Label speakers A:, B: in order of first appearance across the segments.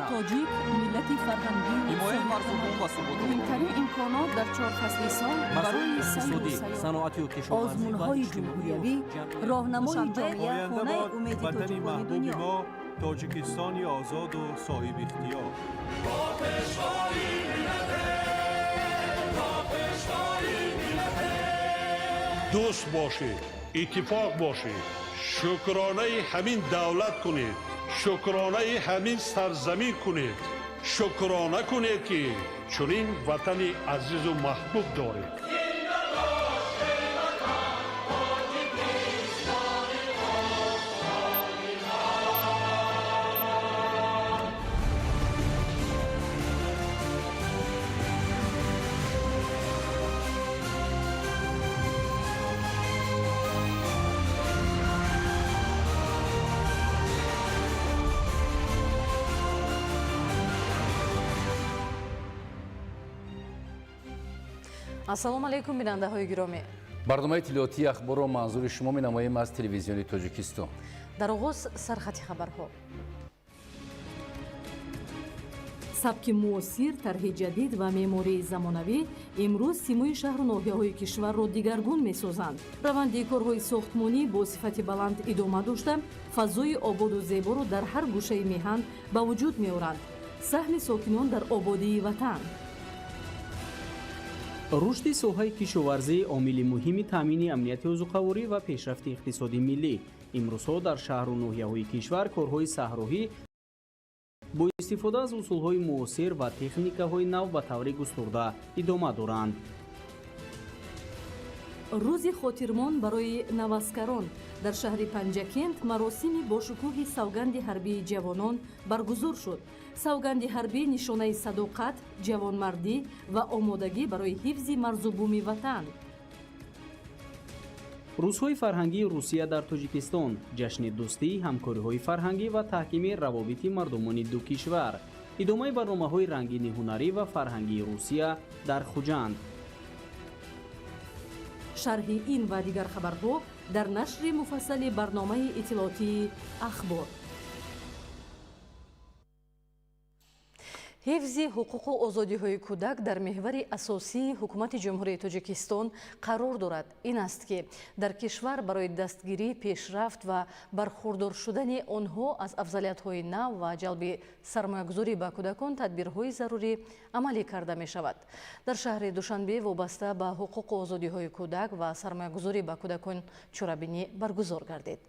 A: Миллати
B: нав.
A: тоҷик миллати фарҳангию
B: Ҳимояи марзубум ва суботу
C: Муҳимтарин имконот дар чор фасли сол
B: масоили
A: барои сайру
B: иқтисодӣ,
A: сайёҳат.
B: саноатию кишоварзӣ ва
D: Озмунҳои
B: иҷтимоию
D: ҷумҳуриявӣ,
B: ҷамъиятӣ.
D: роҳнамои
A: Душанбе,
D: ҷомеа,
E: Оянда
D: хонаи
E: бод
D: умеди
E: ватани
D: тоҷикони
E: маҳбуби
D: дунё.
E: мо, Тоҷикистони озоду соҳибихтиёр.
F: Дӯст бошед, иттифоқ бошед, шукронаи ҳамин давлат кунед, шукронаи ҳамин сарзамин кунед, шукрона кунед, ки чунин ватани азизу маҳбуб доред.
G: Ассалому алайкум, бинандаҳои гиромӣ.
H: Барномаи иттилоотии Ахборро манзури шумо менамоем аз Телевизиони Тоҷикистон.
G: Дар оғоз сархати хабарҳо.
A: Сабки муосир, тарҳи ҷадид ва меъмории замонавӣ имрӯз симои шаҳру ноҳияҳои кишварро дигаргун месозанд. Раванди корҳои сохтмонӣ бо сифати баланд идома дошта, фазои ободу зеборо дар ҳар гӯшаи меҳан ба вуҷуд меоранд. Саҳми сокинон дар ободии ватан.
I: Рушди соҳаи кишоварзӣ омили муҳими таъмини амнияти озуқаворӣ ва пешрафти иқтисоди миллӣ. Имрӯзҳо дар шаҳру ноҳияҳои кишвар корҳои саҳроҳӣ бо истифода аз усулҳои муосир ва техникаҳои нав ба таври густурда идома доранд.
A: Рӯзи хотирмон барои наваскарон. Дар шаҳри Панҷакент маросими бошукӯҳи савганди ҳарбии ҷавонон баргузор шуд. Савганди ҳарбӣ нишонаи садоқат, ҷавонмардӣ ва омодагӣ барои ҳифзи марзу буми ватан.
I: Рӯзҳои фарҳангии Русия дар Тоҷикистон, ҷашни дӯстӣ, ҳамкориҳои фарҳангӣ ва таҳкими равобити мардумони ду кишвар. Идомаи барномаҳои рангини ҳунарӣ ва фарҳангии Русия дар Хуҷанд.
A: Шарҳи ин ва дигар хабарҳо дар нашри муфассали барномаи иттилоотии Ахбор.
G: Ҳифзи ҳуқуқу озодиҳои кӯдак дар меҳвари асосии ҳукумати Ҷумҳурии Тоҷикистон қарор дорад. Ин аст, ки дар кишвар барои дастгирӣ, пешрафт ва бархурдор шудани онҳо аз афзалиятҳои нав ва ҷалби сармоягузорӣ ба кӯдакон тадбирҳои зарурӣ амалӣ карда мешавад. Дар шаҳри Душанбе вобаста ба ҳуқуқу озодиҳои кӯдак ва сармоягузорӣ ба кӯдакон чорабинӣ баргузор гардид.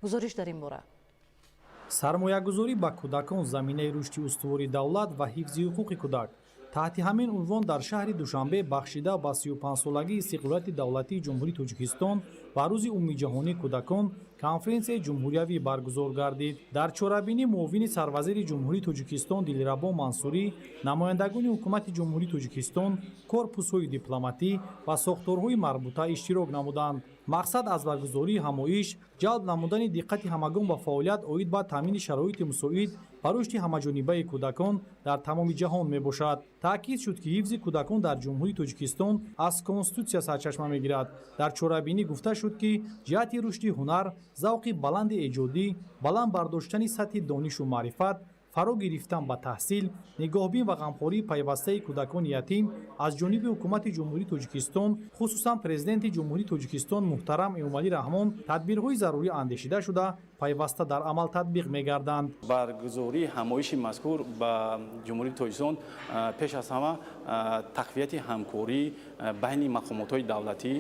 G: Гузориш дар ин бора.
J: Сармоягузорӣ ба кӯдакон: заминаи рушди устувори давлат ва ҳифзи ҳуқуқи кӯдак. Таҳти ҳамин унвон дар шаҳри Душанбе, бахшида ба 35-солагии истиқлолияти давлатии Ҷумҳурии Тоҷикистон ва Рӯзи умумиҷаҳонии кӯдакон, конференсияи ҷумҳуриявӣ баргузор гардид. Дар чорабинӣ муовини сарвазири Ҷумҳурии Тоҷикистон Дилрабо Мансурӣ, намояндагони ҳукумати Ҷумҳурии Тоҷикистон, корпусҳои дипломатӣ ва сохторҳои марбута иштирок намуданд. Мақсад аз баргузории ҳамоиш ҷалб намудани диққати ҳамагон ба фаъолият оид ба таъмини шароити мусоид ба рушди ҳамаҷонибаи кӯдакон дар тамоми ҷаҳон мебошад. Таъкид шуд, ки ҳифзи кӯдакон дар Ҷумҳурии Тоҷикистон аз Конститутсия сарчашма мегирад. Дар чорабинӣ гуфта шуд, ки ҷиҳати рушди ҳунар, завқи баланди эҷодӣ, баланд бардоштани сатҳи донишу маърифат, фаро гирифтан ба таҳсил, нигоҳбин ва ғамхории пайвастаи кӯдакони ятим аз ҷониби ҳукумати Ҷумҳурии Тоҷикистон, хусусан Президенти Ҷумҳурии Тоҷикистон муҳтарам Эмомалӣ Раҳмон, тадбирҳои зарурӣ андешида шуда, пайваста дар амал татбиқ мегарданд.
K: Баргузории ҳамоиши мазкур ба Ҷумҳурии Тоҷикистон пеш аз ҳама тақвияти ҳамкорӣ байни мақомотҳои давлатӣ,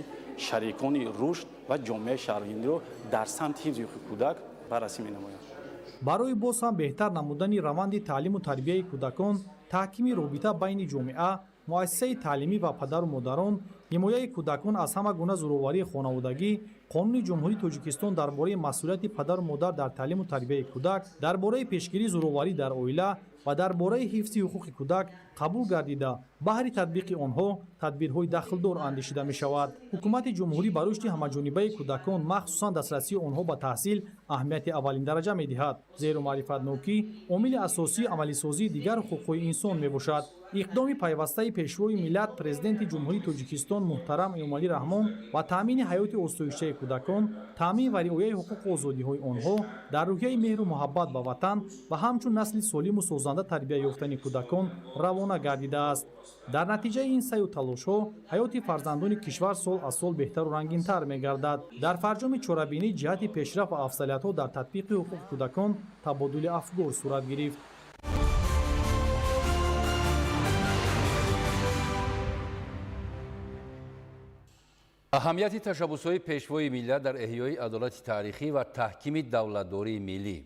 K: шарикони рушд ва ҷомеаи шаҳрвандиро дар самти ҳифзи ҳуқуқи кӯдак баррасӣ менамояд.
J: Барои боз ҳам беҳтар намудани раванди таълиму тарбияи кӯдакон, таҳкими робита байни ҷомеа, муассисаи таълимӣ ва падару модарон, ҳимояи кӯдакон аз ҳама гуна зӯроварии хонаводагӣ, Қонуни Ҷумҳурии Тоҷикистон дар бораи масъулияти падару модар дар таълиму тарбияи кӯдак, дар бораи пешгирии зӯроварӣ дар оила ва дар бораи ҳифзи ҳуқуқи кӯдак қабул гардида, баҳри татбиқи онҳо тадбирҳои дахлдор андешида мешавад. Ҳукумати ҷумҳурӣ ба рушди ҳамаҷонибаи кӯдакон, махсусан дастрасии онҳо ба таҳсил, аҳамияти аввалиндараҷа медиҳад, зеро маърифатнокӣ омили асосии амалисозии дигар ҳуқуқҳои инсон мебошад. Иқдоми пайвастаи Пешвои миллат, Президенти Ҷумҳурии Тоҷикистон муҳтарам Эмомалӣ Раҳмон ба таъмини ҳаёти осоиштаи кӯдакон, таъмин ва риояи ҳуқуқу озодиҳои онҳо дар рӯҳияи меҳру муҳаббат ба ватан ва ҳамчун насли солиму созанда. созанда тарбия ёфтани кӯдакон равона гардидааст. Дар натиҷаи ин саъю талошҳо ҳаёти фарзандони кишвар сол аз сол беҳтару рангинтар мегардад. Дар фарҷоми чорабинӣ ҷиҳати пешрафт ва афзалиятҳо дар татбиқи ҳуқуқи кӯдакон табодули афкор сурат гирифт.
H: Аҳамияти ташаббусҳои Пешвои миллат дар эҳёи адолати таърихӣ ва таҳкими давлатдории миллӣ.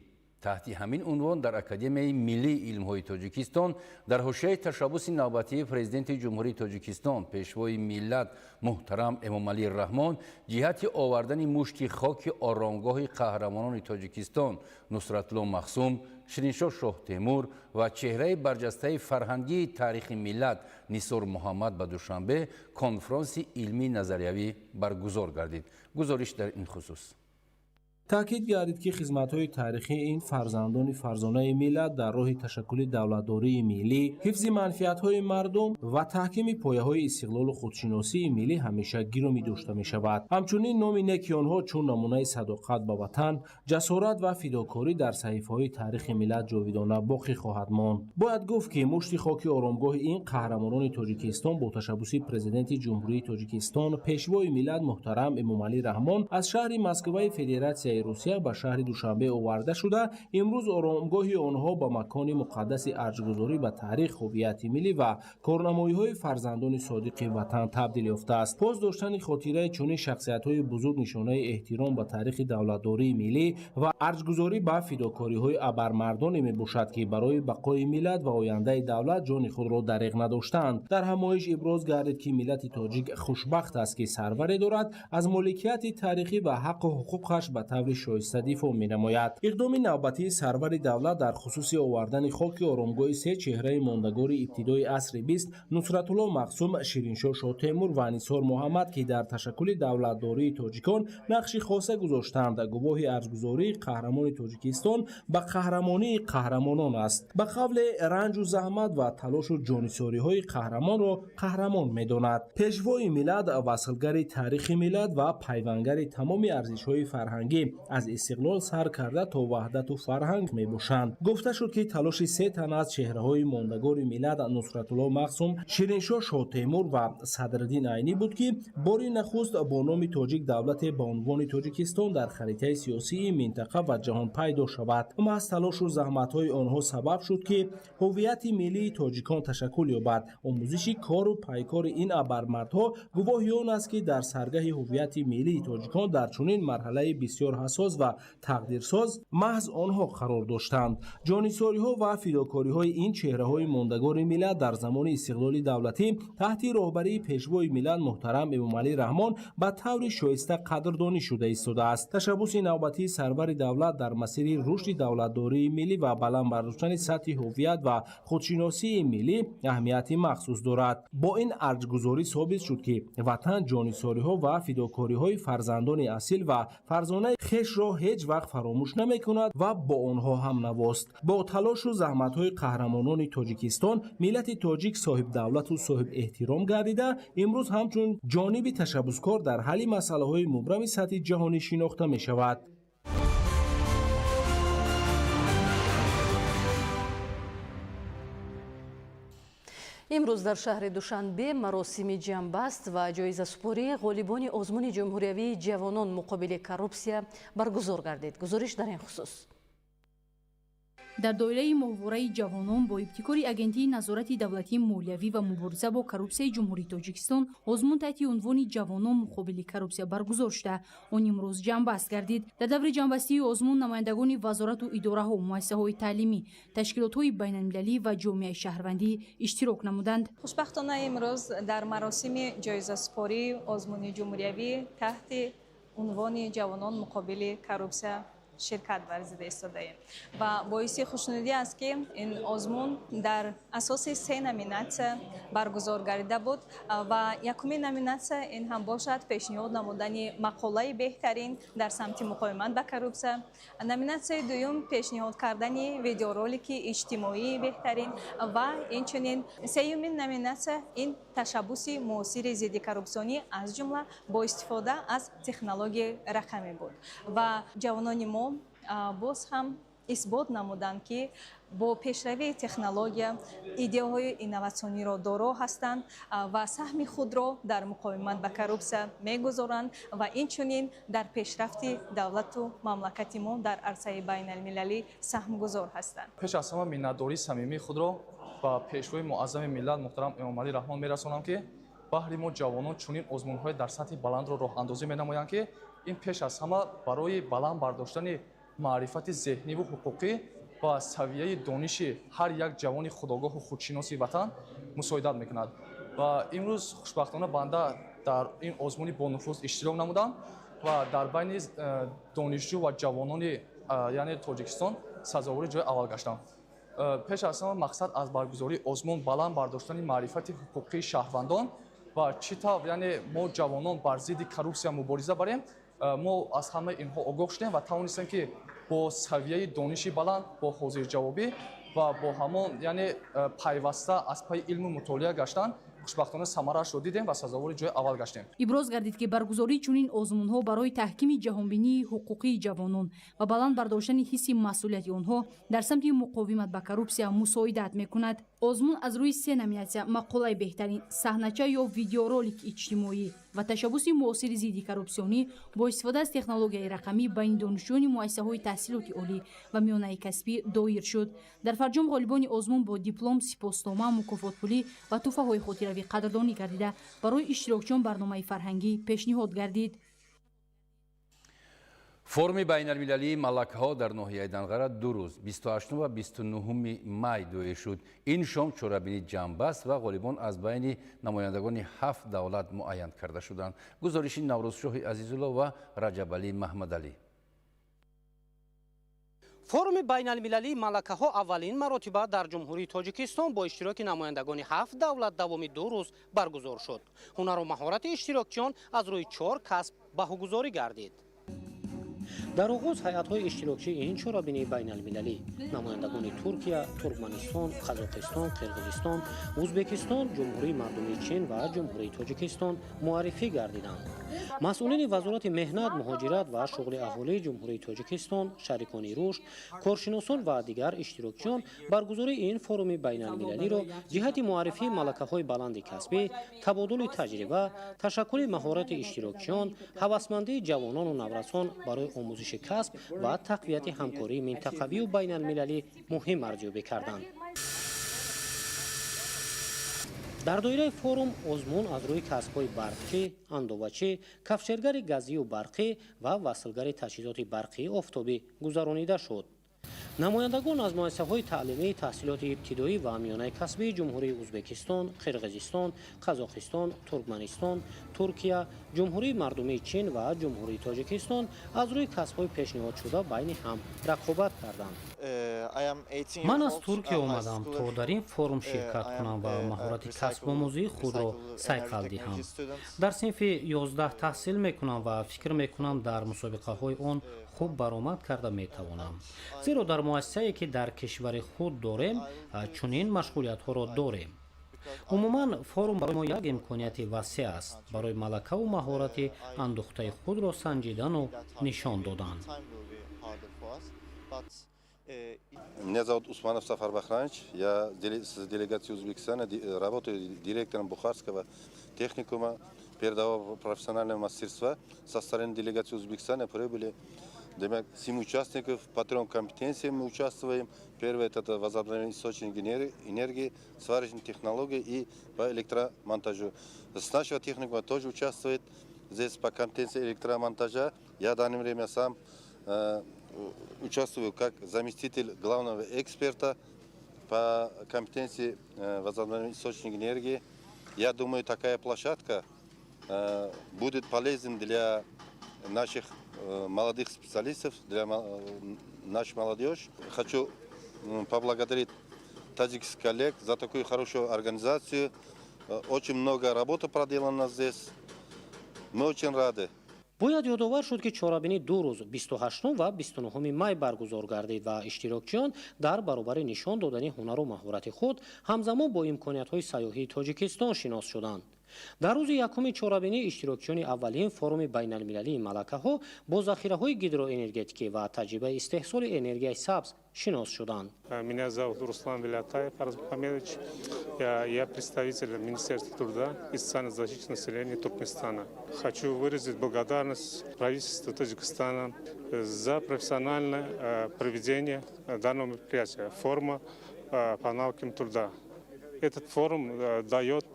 H: Таҳти ҳамин унвон дар Академияи миллии илмҳои Тоҷикистон дар ҳошияи ташаббуси навбатии Президенти Ҷумҳурии Тоҷикистон, Пешвои миллат муҳтарам Эмомалӣ Раҳмон ҷиҳати овардани мушти хоки оромгоҳи қаҳрамонони Тоҷикистон Нусратулло Махсум, Шириншоҳ Шоҳтемур ва чеҳраи барҷастаи фарҳангии таърихи миллат Нисор Муҳаммад ба Душанбе конфронси илмии назариявӣ баргузор гардид. Гузориш дар ин хусус.
D: Таъкид гардид, ки хизматҳои таърихии ин фарзандони фарзонаи миллат дар роҳи ташаккули давлатдории миллӣ, ҳифзи манфиатҳои мардум ва таҳкими пояҳои истиқлолу худшиносии миллӣ ҳамеша гиромӣ дошта мешавад. Ҳамчунин номи неки онҳо чун намунаи садоқат ба ватан, ҷасорат ва фидокорӣ дар саҳифаҳои таърихи миллат ҷовидона боқӣ хоҳад монд. Бояд гуфт, ки мушти хоки оромгоҳи ин қаҳрамонони Тоҷикистон бо ташаббуси Президенти Ҷумҳурии Тоҷикистон, Пешвои миллат муҳтарам Эмомалӣ Раҳмон аз шаҳри Москваи Федератсияи Русия ба шаҳри Душанбе оварда шуда, имрӯз оромгоҳи онҳо ба макони муқаддаси арҷгузорӣ ба таърих, ҳуввияти миллӣ ва корнамоиҳои фарзандони содиқи ватан табдил ёфтааст. Пос доштани хотираи чунин шахсиятҳои бузург нишонаи эҳтиром ба таърихи давлатдории миллӣ ва арҷгузорӣ ба фидокориҳои абармардоне мебошад, ки барои бақои миллат ва ояндаи давлат ҷони худро дариғ надоштанд. Дар ҳамоиш иброз гардид, ки миллати тоҷик хушбахт аст, ки сарваре дорад аз моликияти таърихӣ ва ҳаққу ҳуқуқаш ба таври шоиста дифоъ менамояд. Иқдоми навбатии сарвари давлат дар хусуси овардани хоки оромгоҳи се чеҳраи мондагори ибтидои асри бист Нусратулло Махсум, Шириншоҳ Шоҳтемур ва Нисор Муҳаммад, ки дар ташаккули давлатдории тоҷикон нақши хоса гузоштанд, гувоҳи арҷгузории қаҳрамони Тоҷикистон ба қаҳрамонии қаҳрамонон аст. Ба қавле, ранҷу заҳмат ва талошу ҷонисориҳои қаҳрамонро қаҳрамон медонад. Пешвои миллат васлгари таърихи миллат ва пайвангари тамоми арзишҳои фарҳангӣ аз истиқлол сар карда то ваҳдату фарҳанг мебошанд. Гуфта шуд, ки талоши се тан аз чеҳраҳои мондагори миллат Нусратулло Махсум, Шириншоҳ Шоҳтемур ва Садриддин Айнӣ буд, ки бори нахуст бо номи тоҷик давлате ба унвони Тоҷикистон дар харитаи сиёсии минтақа ва ҷаҳон пайдо шавад. Маҳз талошу заҳматҳои онҳо сабаб шуд, ки ҳуввияти миллии тоҷикон ташаккул ёбад. Омӯзиши кору пайкори ин абармардҳо гувоҳи он аст, ки дар саргаҳи ҳуввияти миллии тоҷикон дар чунин марҳалаи бисёр ҳассос ва тақдирсоз маҳз онҳо қарор доштанд. Ҷонисориҳо ва фидокориҳои ин чеҳраҳои мондагори миллат дар замони истиқлоли давлатӣ таҳти роҳбарии Пешвои миллат муҳтарам Эмомалӣ Раҳмон ба таври шоиста қадрдонӣ шуда истодааст. Ташаббуси навбатии сарвари давлат дар масири рушди давлатдории миллӣ ва баланд бардоштани сатҳи ҳуввият ва худшиносии миллӣ аҳамияти махсус дорад. Бо ин арҷгузорӣ собит шуд, ки ватан ҷонисориҳо ва фидокориҳои фарзандони асил ва фарзонаи хешро ҳеҷ вақт фаромӯш намекунад ва бо онҳо ҳамнавост. Бо талошу заҳматҳои қаҳрамонони Тоҷикистон миллати тоҷик соҳибдавлату соҳибэҳтиром гардида, имрӯз ҳамчун ҷониби ташаббускор дар ҳалли масъалаҳои мубрами сатҳи ҷаҳонӣ шинохта мешавад.
G: Имрӯз дар шаҳри Душанбе маросими ҷамъбаст ва ҷоизасупории ғолибони озмуни ҷумҳуриявии ҷавонон муқобили коррупсия баргузор гардид. Гузориш дар ин хусус.
L: Дар доираи моҳвораи ҷавонон бо ибтикори Агентии назорати давлатии молиявӣ ва мубориза бо коррупсияи Ҷумҳурии Тоҷикистон озмун таҳти унвони ҷавонон муқобили коррупсия баргузор шуда, он имрӯз ҷамъбаст гардид. Дар даври ҷамъбастии озмун намояндагони вазорату идораҳо, муассисаҳои таълимӣ, ташкилотҳои байналмилалӣ ва ҷомеаи шаҳрвандӣ иштирок намуданд.
M: Хушбахтона, имрӯз дар маросими ҷоизасупории озмуни ҷумҳуриявӣ таҳти унвони ҷавонон муқобили коррупсия ширкат варзида истодаем ва боиси хушнудӣ аст, ки ин озмун дар асоси се номинатсия баргузор гардида буд ва якумин номинатсия ин ҳам бошад пешниҳод намудани мақолаи беҳтарин дар самти муқовимат ба коррупсия, номинатсияи дуюм пешниҳод кардани видеоролики иҷтимоии беҳтарин ва инчунин сеюмин номинатсия ин ташаббуси муосири зидди коррупсионӣ, аз ҷумла бо истифода аз технологияи рақамӣ буд ва ҷавонони мо боз ҳам Исбот намуданд, ки бо пешравии технология идеяҳои инноватсиониро доро ҳастанд ва саҳми худро дар муқовимат ба коррупсия мегузоранд ва инчунин дар пешрафти давлату мамлакати мо дар арсаи байналмилалӣ саҳмгузор ҳастанд.
N: Пеш аз ҳама миннатдории самимии худро ба Пешвои Муаззами миллат муҳтарам Эмомалӣ Раҳмон мерасонам, ки баҳри мо ҷавонон чунин озмунҳои дар сатҳи баландро роҳандозӣ менамоянд, ки ин пеш аз ҳама барои баланд бардоштани маърифати зеҳниву ҳуқуқӣ ва савияи дониши ҳар як ҷавони худогоҳу худшиноси ватан мусоидат мекунад. Ва имрӯз хушбахтона банда дар ин озмуни бонуфуз иштирок намудам ва дар байни донишҷӯ ва ҷавонони, яъне, Тоҷикистон сазовори ҷои аввал гаштам. Пеш аз ҳама мақсад аз баргузории озмун баланд бардоштани маърифати ҳуқуқии шаҳрвандон ва чӣ тавр, яъне, мо ҷавонон бар зидди коррупсия мубориза барем. Мо аз ҳамаи инҳо огоҳ шудем ва тавонистем, ки бо савияи дониши баланд, бо ҳозирҷавобӣ ва бо ҳамон, яъне, пайваста аз пайи илму мутолиа гаштан, хушбахтона самараашро дидем ва сазовори ҷои аввал гаштем.
L: Иброз гардид, ки баргузории чунин озмунҳо барои таҳкими ҷаҳонбинии ҳуқуқии ҷавонон ва баланд бардоштани ҳисси масъулияти онҳо дар самти муқовимат ба коррупсия мусоидат мекунад. Озмун аз рӯи се номинатсия: мақолаи беҳтарин, саҳнача ё видеоролики иҷтимоӣ ва ташаббуси муосири зидди коррупсионӣ бо истифода аз технологияи рақамӣ байни донишҷӯёни муассисаҳои таҳсилоти олӣ ва миёнаи касбӣ доир шуд. Дар фарҷом ғолибони озмун бо диплом, сипоснома, мукофотпулӣ ва тӯҳфаҳои хотиравӣ қадрдонӣ гардида, барои иштирокчиён барномаи фарҳангӣ пешниҳод гардид.
H: Форуми байналмилалии малакаҳо дар ноҳияи Данғара 2 рӯз, 28 ва 29 май, доир шуд. Ин шом чорабинӣ ҷамъбаст ва ғолибон аз байни намояндагони ҳафт давлат муайян карда шуданд. Гузориши Наврӯзшоҳи Азизулло ва Раҷабалӣ Маҳмадалӣ.
O: Форуми байналмилалии малакаҳо аввалин маротиба дар Ҷумҳурии Тоҷикистон бо иштироки намояндагони ҳафт давлат давоми 2 рӯз баргузор шуд. Ҳунару маҳорати иштирокчиён аз рӯи чор касб баҳогузорӣ гардид. Дар оғоз ҳайатҳои иштирокчии ин чорабинии байналмилалӣ, намояндагони Туркия, Туркманистон, Қазоқистон, Қирғизистон, Ӯзбекистон, Ҷумҳурии Мардумии Чин ва Ҷумҳурии Тоҷикистон муаррифӣ гардиданд. Масъулини Вазорати меҳнат, муҳоҷират ва шуғли аҳолии Ҷумҳурии Тоҷикистон, шарикони рушд, коршиносон ва дигар иштирокчиён баргузории ин форуми байналмилалиро ҷиҳати муаррифии малакаҳои баланди касбӣ, табодули таҷриба, ташаккули маҳорати иштирокчиён, ҳавасмандии ҷавонону наврасон барои омӯзиши касб ва тақвияти ҳамкории минтақавию байналмилалӣ муҳим арзёбӣ карданд. Дар доираи форум озмун аз рӯи касбҳои барқчӣ, андовачӣ, кафшергари газию барқӣ ва васлгари таҷҳизоти барқии офтобӣ гузаронида шуд. Намояндагон аз муассисаҳои таълимии таҳсилоти ибтидоӣ ва миёнаи касбии Ҷумҳурии Ӯзбекистон, Қирғизистон, Қазоқистон, Туркманистон, Туркия, Ҷумҳурии Мардумии Чин ва Ҷумҳурии Тоҷикистон аз рӯи касбҳои пешниҳодшуда байни ҳам рақобат карданд.
P: Ман аз Туркия омадам, то дар ин форум ширкат кунам ва маҳорати касбомӯзии худро сайқал диҳам. Дар синфи 11 таҳсил мекунам ва фикр мекунам, дар мусобиқаҳои он хуб баромад карда метавонам, зеро дар муассисае, ки дар кишвари худ дорем, чунин машғулиятҳоро дорем. Умуман, форум барои мо як имконияти васеъ аст барои малакаву маҳорати андӯхтаи худро санҷидану нишон додан.
Q: Меня зовут Усманов Сафар Бахранович. Я с делегацией Узбекистана, работаю директором Бухарского техникума передового профессионального мастерства. Со стороны делегации Узбекистана прибыли семь участников. По трем компетенциям мы участвуем. Первое – это возобновляемые источники энергии, сварочные технологии и по электромонтажу. С нашего техникума тоже участвует здесь по компетенции электромонтажа. Я в данное время сам участвую как заместитель главного эксперта по компетенции возобновляемых источников энергии. Я думаю, такая площадка будет полезен для наших молодых специалистов, для нашей молодежи. Хочу поблагодарить таджикских коллег за такую хорошую организацию. Очень много работы проделано здесь. Мы очень рады.
O: Бояд ёдовар шуд, ки чорабинӣ 2 рӯз, 28 ва 29 май, баргузор гардид ва иштирокчиён дар баробари нишон додани ҳунару маҳорати худ ҳамзамон бо имкониятҳои сайёҳии Тоҷикистон шинос шуданд. Дар рӯзи якуми чорабинӣ иштирокчиёни аввалин форуми байналмилалии малакаҳо бо захираҳои гидроэнергетикӣ ва таҷрибаи истеҳсоли энергияи сабз шинос шуданд.
R: Меня зовут Руслан Вилятаев Арзмухамедович. Я представитель Министерства труда и социальной защиты населения Туркменистана. Хочу выразить благодарность правительству Таджикистана за профессиональное проведение данного мероприятия, форума по навыкам труда. Этот форум дает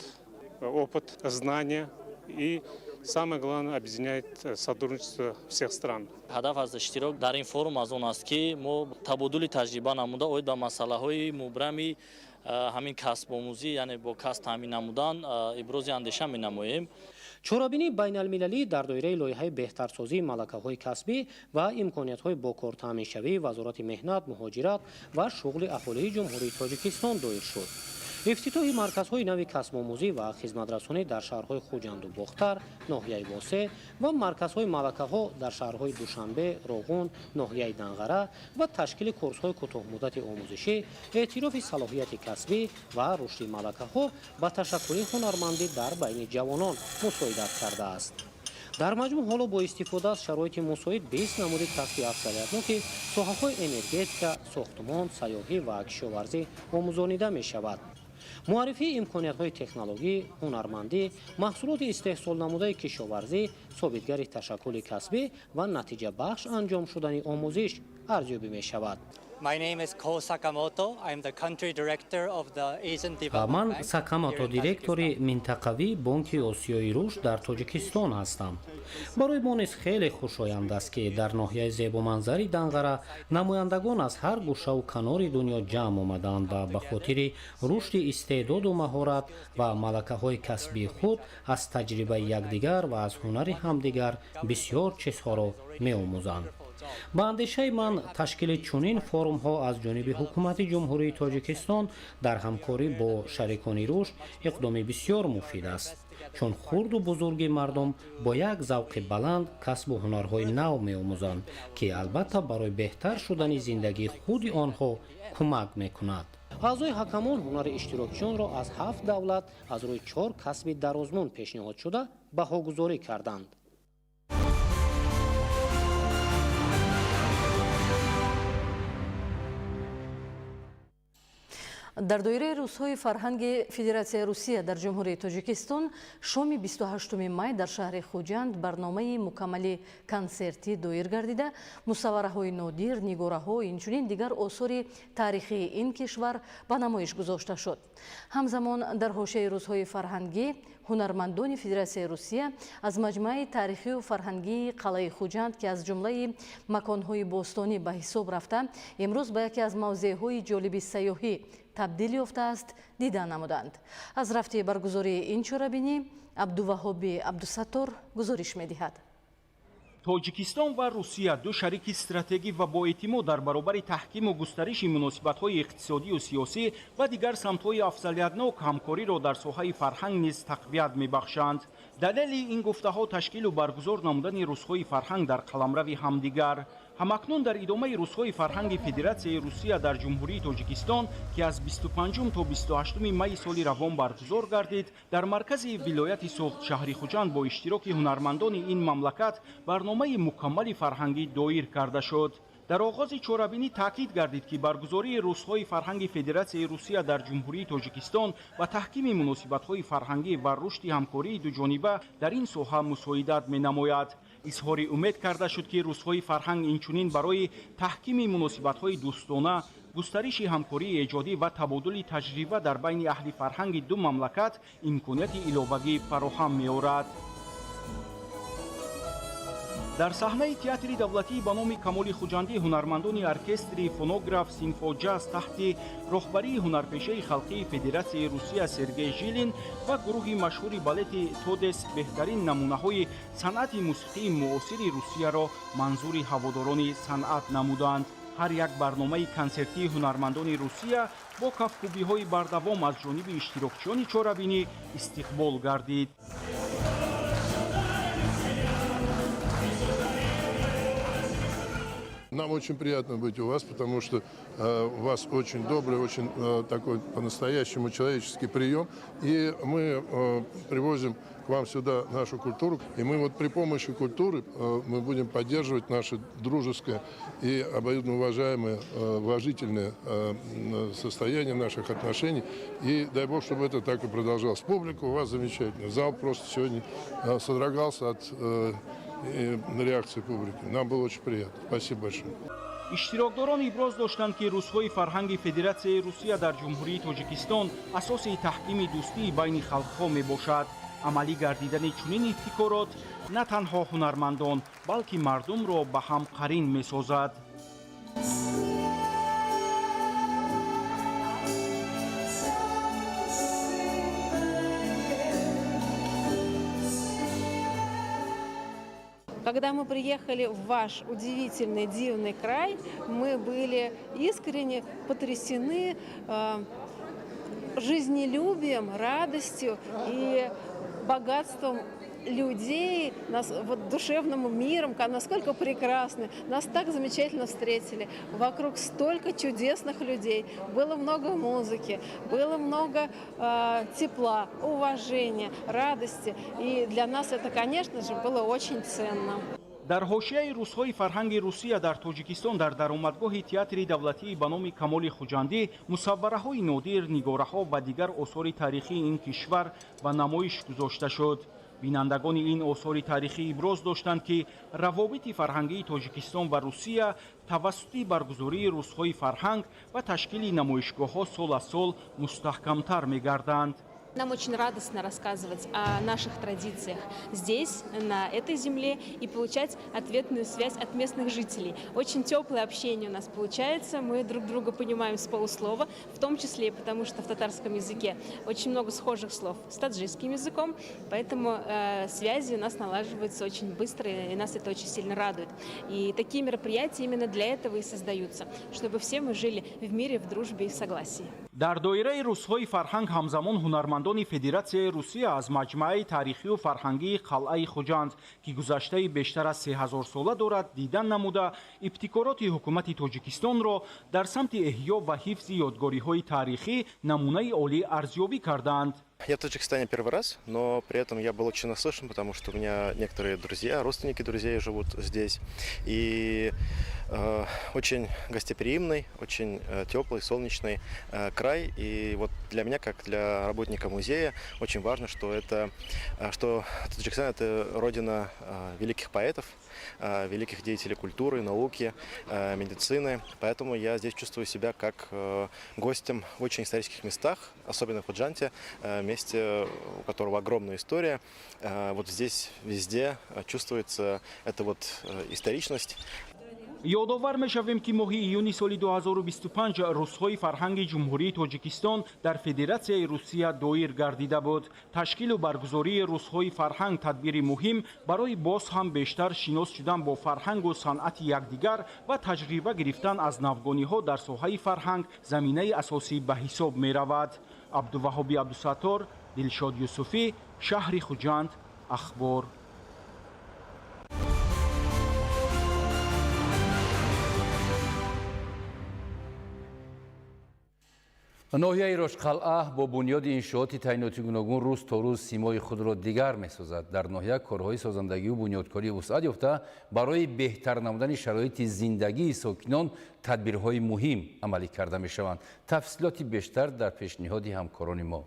R: опыт, знания и, самое главное, объединяет сотрудничество всех стран.
S: Ҳадаф аз иштирок дар ин форум аз он аст, ки мо табодули таҷриба намуда, оид ба масъалаҳои мубрами ҳамин касбомӯзӣ, яъне бо касб таъмин намудан, ибрози андеша менамоем.
O: Чорабинии байналмилалӣ дар доираи лоиҳаи беҳтарсозии малакаҳои касбӣ ва имкониятҳои бо кор таъминшавии Вазорати меҳнат, муҳоҷират ва шуғли аҳолии Ҷумҳурии Тоҷикистон доир шуд. Ифтитоҳи марказҳои нави касбомӯзӣ ва хизматрасонӣ дар шаҳрҳои Хуҷанду Бохтар, ноҳияи Восеъ, ва марказҳои малакаҳо дар шаҳрҳои Душанбе, Роғун, ноҳияи Данғара ва ташкили курсҳои кӯтоҳмуддати омӯзишӣ, эътирофи салоҳияти касбӣ ва рушди малакаҳо ба ташаккули ҳунармандӣ дар байни ҷавонон мусоидат кардааст. Дар маҷмӯъ, ҳоло бо истифода аз шароити мусоид 20 намуди касби афзалиятноки соҳаҳои энергетика, сохтмон, сайёҳӣ ва кишоварзӣ омӯзонида мешавад. Муаррифии имкониятҳои технологӣ, ҳунармандӣ, маҳсулоти истеҳсолнамудаи кишоварзӣ собитгари ташаккули касбӣ ва натиҷабахш анҷом шудани омӯзиш арзёбӣ мешавад.
T: My name is Ko Sakamoto. I'm the country director of the Asian Development
P: Ман
T: Bank
P: Сакамото,
T: here in
P: директори минтақавии Бонки Осиёи Рушд дар Тоҷикистон ҳастам. Барои мо низ хеле хушоянд аст, ки дар ноҳияи зебоманзари Данғара намояндагон аз ҳар гӯшаву канори дунё ҷамъ омаданд ва ба хотири рушди истеъдоду маҳорат ва малакаҳои касбии худ аз таҷрибаи якдигар ва аз ҳунари ҳамдигар бисёр чизҳоро меомӯзанд. Ба андешаи ман, ташкили чунин форумҳо аз ҷониби Ҳукумати Ҷумҳурии Тоҷикистон дар ҳамкорӣ бо шарикони рушд иқдоми бисёр муфид аст, чун хурду бузурги мардум бо як завқи баланд касбу ҳунарҳои нав меомӯзанд, ки албатта барои беҳтар шудани зиндагии худи онҳо кӯмак мекунад.
O: Аъзои ҳакамон ҳунари иштирокчиёнро аз ҳафт давлат аз рӯи чор касби дар озмун пешниҳодшуда баҳогузорӣ карданд.
G: Дар доираи рӯзҳои фарҳанги Федератсияи Русия дар Ҷумҳурии Тоҷикистон шоми 28 май дар шаҳри Хуҷанд барномаи мукаммали консертӣ доир гардида, мусаввараҳои нодир, нигораҳо, инчунин дигар осори таърихии ин кишвар ба намоиш гузошта шуд. Ҳамзамон, дар ҳошияи рӯзҳои фарҳангӣ ҳунармандони Федератсияи Русия аз маҷмӯаи таърихию фарҳангии қалъаи Хуҷанд, ки аз ҷумлаи маконҳои бостонӣ ба ҳисоб рафта, имрӯз ба яке аз мавзеъҳои ҷолиби сайёҳӣ табдил ёфтааст, дида намуданд. Аз рафти баргузории ин чорабинӣ Абдуваҳоби Абдусаттор гузориш медиҳад.
U: Тоҷикистон ва Русия ду шарики стратегӣ ва боэътимод дар баробари таҳкиму густариши муносибатҳои иқтисодию сиёсӣ ва дигар самтҳои афзалиятнок ҳамкориро дар соҳаи фарҳанг низ тақвият мебахшанд. Далели ин гуфтаҳо ташкилу баргузор намудани рӯзҳои фарҳанг дар қаламрави ҳамдигар. Ҳамакнун дар идомаи рӯзҳои фарҳанги Федератсияи Русия дар Ҷумҳурии Тоҷикистон, ки аз 25 то 28 майи соли равон баргузор гардид, дар маркази вилояти Суғд, шаҳри Хуҷанд, бо иштироки ҳунармандони ин мамлакат барномаи мукаммали фарҳангӣ доир карда шуд. Дар оғози чорабинӣ таъкид гардид, ки баргузории рӯзҳои фарҳанги Федератсияи Русия дар Ҷумҳурии Тоҷикистон ба таҳкими муносибатҳои фарҳангӣ ва рушди ҳамкории дуҷониба дар ин соҳа мусоидат менамояд. Изҳори умед карда шуд, ки рӯзҳои фарҳанг инчунин барои таҳкими муносибатҳои дӯстона, густариши ҳамкории эҷодӣ ва табодули таҷриба дар байни аҳли фарҳанги ду мамлакат имконияти иловагӣ фароҳам меорад. Дар саҳнаи театри давлатии ба номи Камоли Хуҷандӣ ҳунармандони оркестри фонограф «Симфоҷаз» таҳти роҳбарии ҳунарпешаи халқии Федератсияи Русия Сергей Жилин ва гурӯҳи машҳури балети «Тодес» беҳтарин намунаҳои санъати мусиқии муосири Русияро манзури ҳаводорони санъат намуданд. Ҳар як барномаи консертии ҳунармандони Русия бо кафкӯбиҳои бардавом аз ҷониби иштирокчиёни чорабинӣ истиқбол гардид.
C: Нам очень приятно быть у вас, потому что у вас очень добрый, очень такой по-настоящему человеческий прием. И мы привозим к вам сюда нашу культуру. И мы вот при помощи культуры мы будем поддерживать наше дружеское и обоюдно уважаемое, уважительное состояние наших отношений. И дай Бог, чтобы это так и продолжалось. Публика у вас замечательная. Зал просто сегодня содрогался от реакции публики. Нам было очень приятно. Спасибо большое.
U: Иштирокдорон иброз доштанд, ки Рӯзҳои фарҳанги Федератсияи Русия дар Ҷумҳурии Тоҷикистон асоси таҳкими дӯстии байни халқҳо мебошад. Амалӣ гардидани чунин ибтикорот на танҳо ҳунармандон, балки мардумро ба ҳам қарин месозад.
V: Когда мы приехали в ваш удивительный, дивный край, мы были искренне потрясены жизнелюбием, радостью и богатством людей, нас, вот, душевным миром, насколько прекрасны. Нас так замечательно встретили. Вокруг столько чудесных людей. Было много музыки, было много тепла, уважения, радости. И для нас это, конечно же, было очень ценно.
U: Дар ҳошияи Рӯзҳои фарҳанги Русия дар Тоҷикистон дар даромадгоҳи Театри давлатии ба номи Камоли Хуҷандӣ мусаввараҳои нодир, нигораҳо ва дигар осори таърихии ин кишвар ба намоиш гузошта шуд. Бинандагони ин осори таърихӣ иброз доштанд, ки равобити фарҳангии Тоҷикистон ва Русия тавассути баргузории Рӯзҳои фарҳанг ва ташкили намоишгоҳҳо сол аз сол мустаҳкамтар мегарданд.
W: Нам очень радостно рассказывать о наших традициях здесь, на этой земле, и получать ответную связь от местных жителей. Очень теплое общение у нас получается, мы друг друга понимаем с полуслова, в том числе и потому, что в татарском языке очень много схожих слов с таджикским языком, поэтому связи у нас налаживаются очень быстро, и нас это очень сильно радует. И такие мероприятия именно для этого и создаются, чтобы все мы жили в мире, в дружбе и в согласии.
U: Дар доираи Рӯзҳои фарҳанг ҳамзамон ҳунармандони Федератсияи Русия аз маҷмӯаи таърихию фарҳангии қалъаи Хуҷанд, ки гузаштаи бештар аз 3000-сола дорад, дидан намуда, ибтикороти ҳукумати Тоҷикистонро дар самти эҳё ва ҳифзи ёдгориҳои таърихӣ намунаи олӣ арзёбӣ карданд.
X: Я в Таджикистане первый раз, но при этом я был очень наслышан, потому что у меня некоторые друзья, родственники друзей живут здесь. И очень гостеприимный, очень теплый, солнечный край. И вот для меня, как для работника музея, очень важно, что Таджикистан – это родина великих поэтов, великих деятелей культуры, науки, медицины. Поэтому я здесь чувствую себя как гостем в очень исторических местах, особенно в Худжанте, месте, у которого огромная история. Вот здесь везде чувствуется эта вот историчность.
U: Ёдовар мешавем, ки моҳи июни соли 2025 Рӯзҳои фарҳанги Ҷумҳурии Тоҷикистон дар Федератсияи Русия доир гардида буд. Ташкилу баргузории Рӯзҳои фарҳанг тадбири муҳим барои боз ҳам бештар шинос шудан бо фарҳангу санъати якдигар ва таҷриба гирифтан аз навгониҳо дар соҳаи фарҳанг заминаи асосӣ ба ҳисоб меравад. Абдуваҳоби Абдусаттор, Дилшод Юсуфӣ, шаҳри Хуҷанд, Ахбор.
H: Ноҳияи Рошқалъа бо бунёди иншооти таъиноти гуногун рӯз то рӯз симои худро дигар месозад. Дар ноҳия корҳои созандагию бунёдкорӣ вусъат ёфта, барои беҳтар намудани шароити зиндагии сокинон тадбирҳои муҳим амалӣ карда мешаванд. Тафсилоти бештар дар пешниҳоди ҳамкорони мо.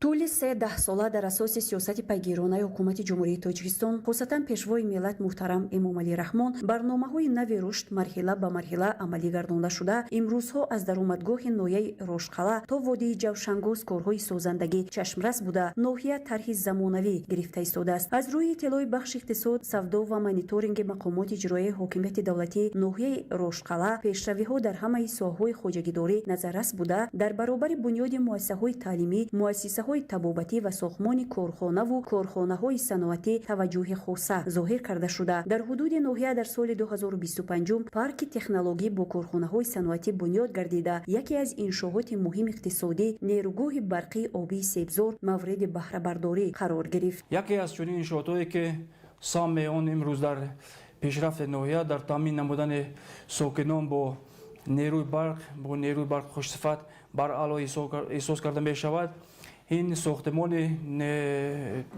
Y: Тӯли се даҳсола дар асоси сиёсати пайгиронаи ҳукумати Ҷумҳурии Тоҷикистон, хусусан Пешвои миллат муҳтарам Эмомалӣ Раҳмон, барномаҳои нави рушд марҳила ба марҳила амалӣ гардонда шуда, имрӯзҳо аз даромадгоҳи ноҳияи Рошқалъа то водии Ҷавшангоз корҳои созандагӣ чашмрас буда, ноҳия тарҳи замонавӣ гирифта истодааст. Аз рӯи иттилои бахши иқтисод, савдо ва мониторинги мақомоти иҷроияи ҳокимияти давлатии ноҳияи Рошқалъа, пешравиҳо дар ҳамаи соҳаҳои хоҷагидорӣ назаррас буда, дар баробари бунёди муассисаҳои таълимӣ, муассисаҳои табобатӣ ва сохтмони корхонаву корхонаҳои саноатӣ таваҷҷӯҳи хоса зоҳир карда шуда, дар ҳудуди ноҳия дар соли 2025 парки технологӣ бо корхонаҳои саноатӣ бунёд гардида, яке аз иншооти муҳими иқтисодӣ, нерӯгоҳи барқии обии Себзор, мавриди баҳрабардорӣ қарор гирифт.
Z: Яке аз чунин иншоотҳое, ки сами он имрӯз дар
A: Пешрафти ноҳия дар таъмин намудани сокинон бо нерӯи барқ, бо нерӯи барқи хушсифат баръало эҳсос карда мешавад. Ин сохтмони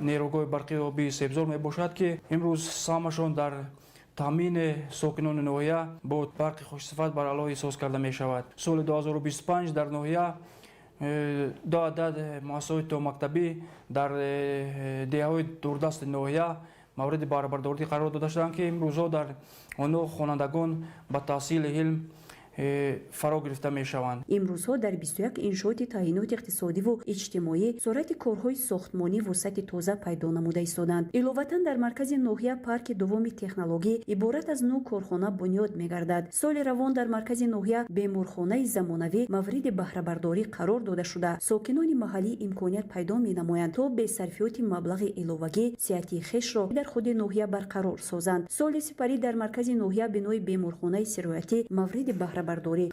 A: нерӯгоҳи барқии обии Себзор мебошад, ки имрӯз саҳмашон дар таъмини сокинони ноҳия бо барқи хушсифат баръало эҳсос карда мешавад. Соли 2025 дар ноҳия 2 адад муассисаҳои томактабӣ дар деҳаҳои дурдасти ноҳия мавриди баҳрабардорӣ қарор дода шуданд, ки имрӯзҳо дар онҳо хонандагон ба таҳсили илм фаро гирифта мешаванд.
Y: Имрӯзҳо дар 21 иншооти таъиноти иқтисодиву иҷтимоӣ суръати корҳои сохтмонӣ вусъати тоза пайдо намуда истоданд. Иловатан, дар маркази ноҳия парки дуввуми технологӣ иборат аз 9 корхона бунёд мегардад. Соли равон дар маркази ноҳия беморхонаи замонавӣ мавриди баҳрабардорӣ қарор дода шуда, сокинони маҳаллӣ имконият пайдо менамоянд, то бесарфиёти маблағи иловагӣ сиҳатии хешро дар худи ноҳия барқарор созанд. Соли сипарӣ дар маркази ноҳия бинои беморхонаи сироятӣ мавриди баҳрабардорӣ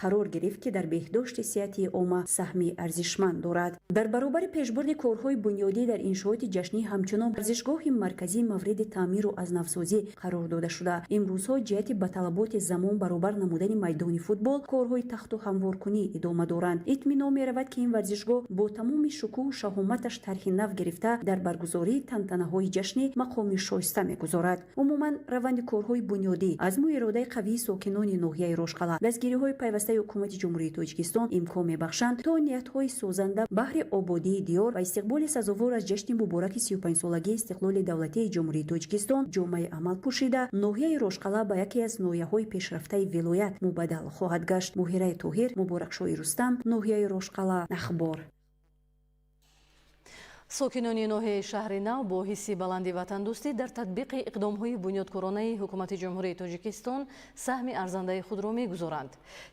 Y: қарор гирифт, ки дар беҳдошти сиҳатии омма саҳми арзишманд дорад. Дар баробари пешбурди корҳои бунёдӣ дар иншооти ҷашнӣ, ҳамчунон варзишгоҳи марказӣ мавриди таъмиру аз навсозӣ қарор дода шуда, имрӯзҳо ҷиҳати ба талаботи замон баробар намудани майдони футбол корҳои тахту ҳамворкунӣ идома доранд. Итминон меравад, ки ин варзишгоҳ бо тамоми шукӯҳу шаҳоматаш тарҳи нав гирифта, дар баргузории тантанаҳои ҷашнӣ мақоми шоиста мегузорад. Умуман, раванди корҳои бунёдӣ, азму иродаи қавии сокинони ноҳияи Рошқалъа, дастгириҳои пайвастаи ҳукумати Ҷумҳурии Тоҷикистон имкон мебахшанд, то ниятҳои созанда баҳри ободии диёр ва истиқболи сазовор аз ҷашни мубораки 35-солагии истиқлоли давлатии Ҷумҳурии Тоҷикистон ҷомаи амал пӯшида, ноҳияи Рошқалъа ба яке аз ноҳияҳои пешрафтаи вилоят мубаддал хоҳад гашт. Муҳираи Тоҳир, Муборакшоҳи Рустам, ноҳияи Рошқалъа, Ахбор.
G: Сокинони ноҳияи Шаҳри Нав бо ҳисси баланди ватандӯстӣ дар татбиқи иқдомҳои бунёдкоронаи ҳукумати Ҷумҳурии Тоҷикистон саҳми арзандаи худро мегузоранд.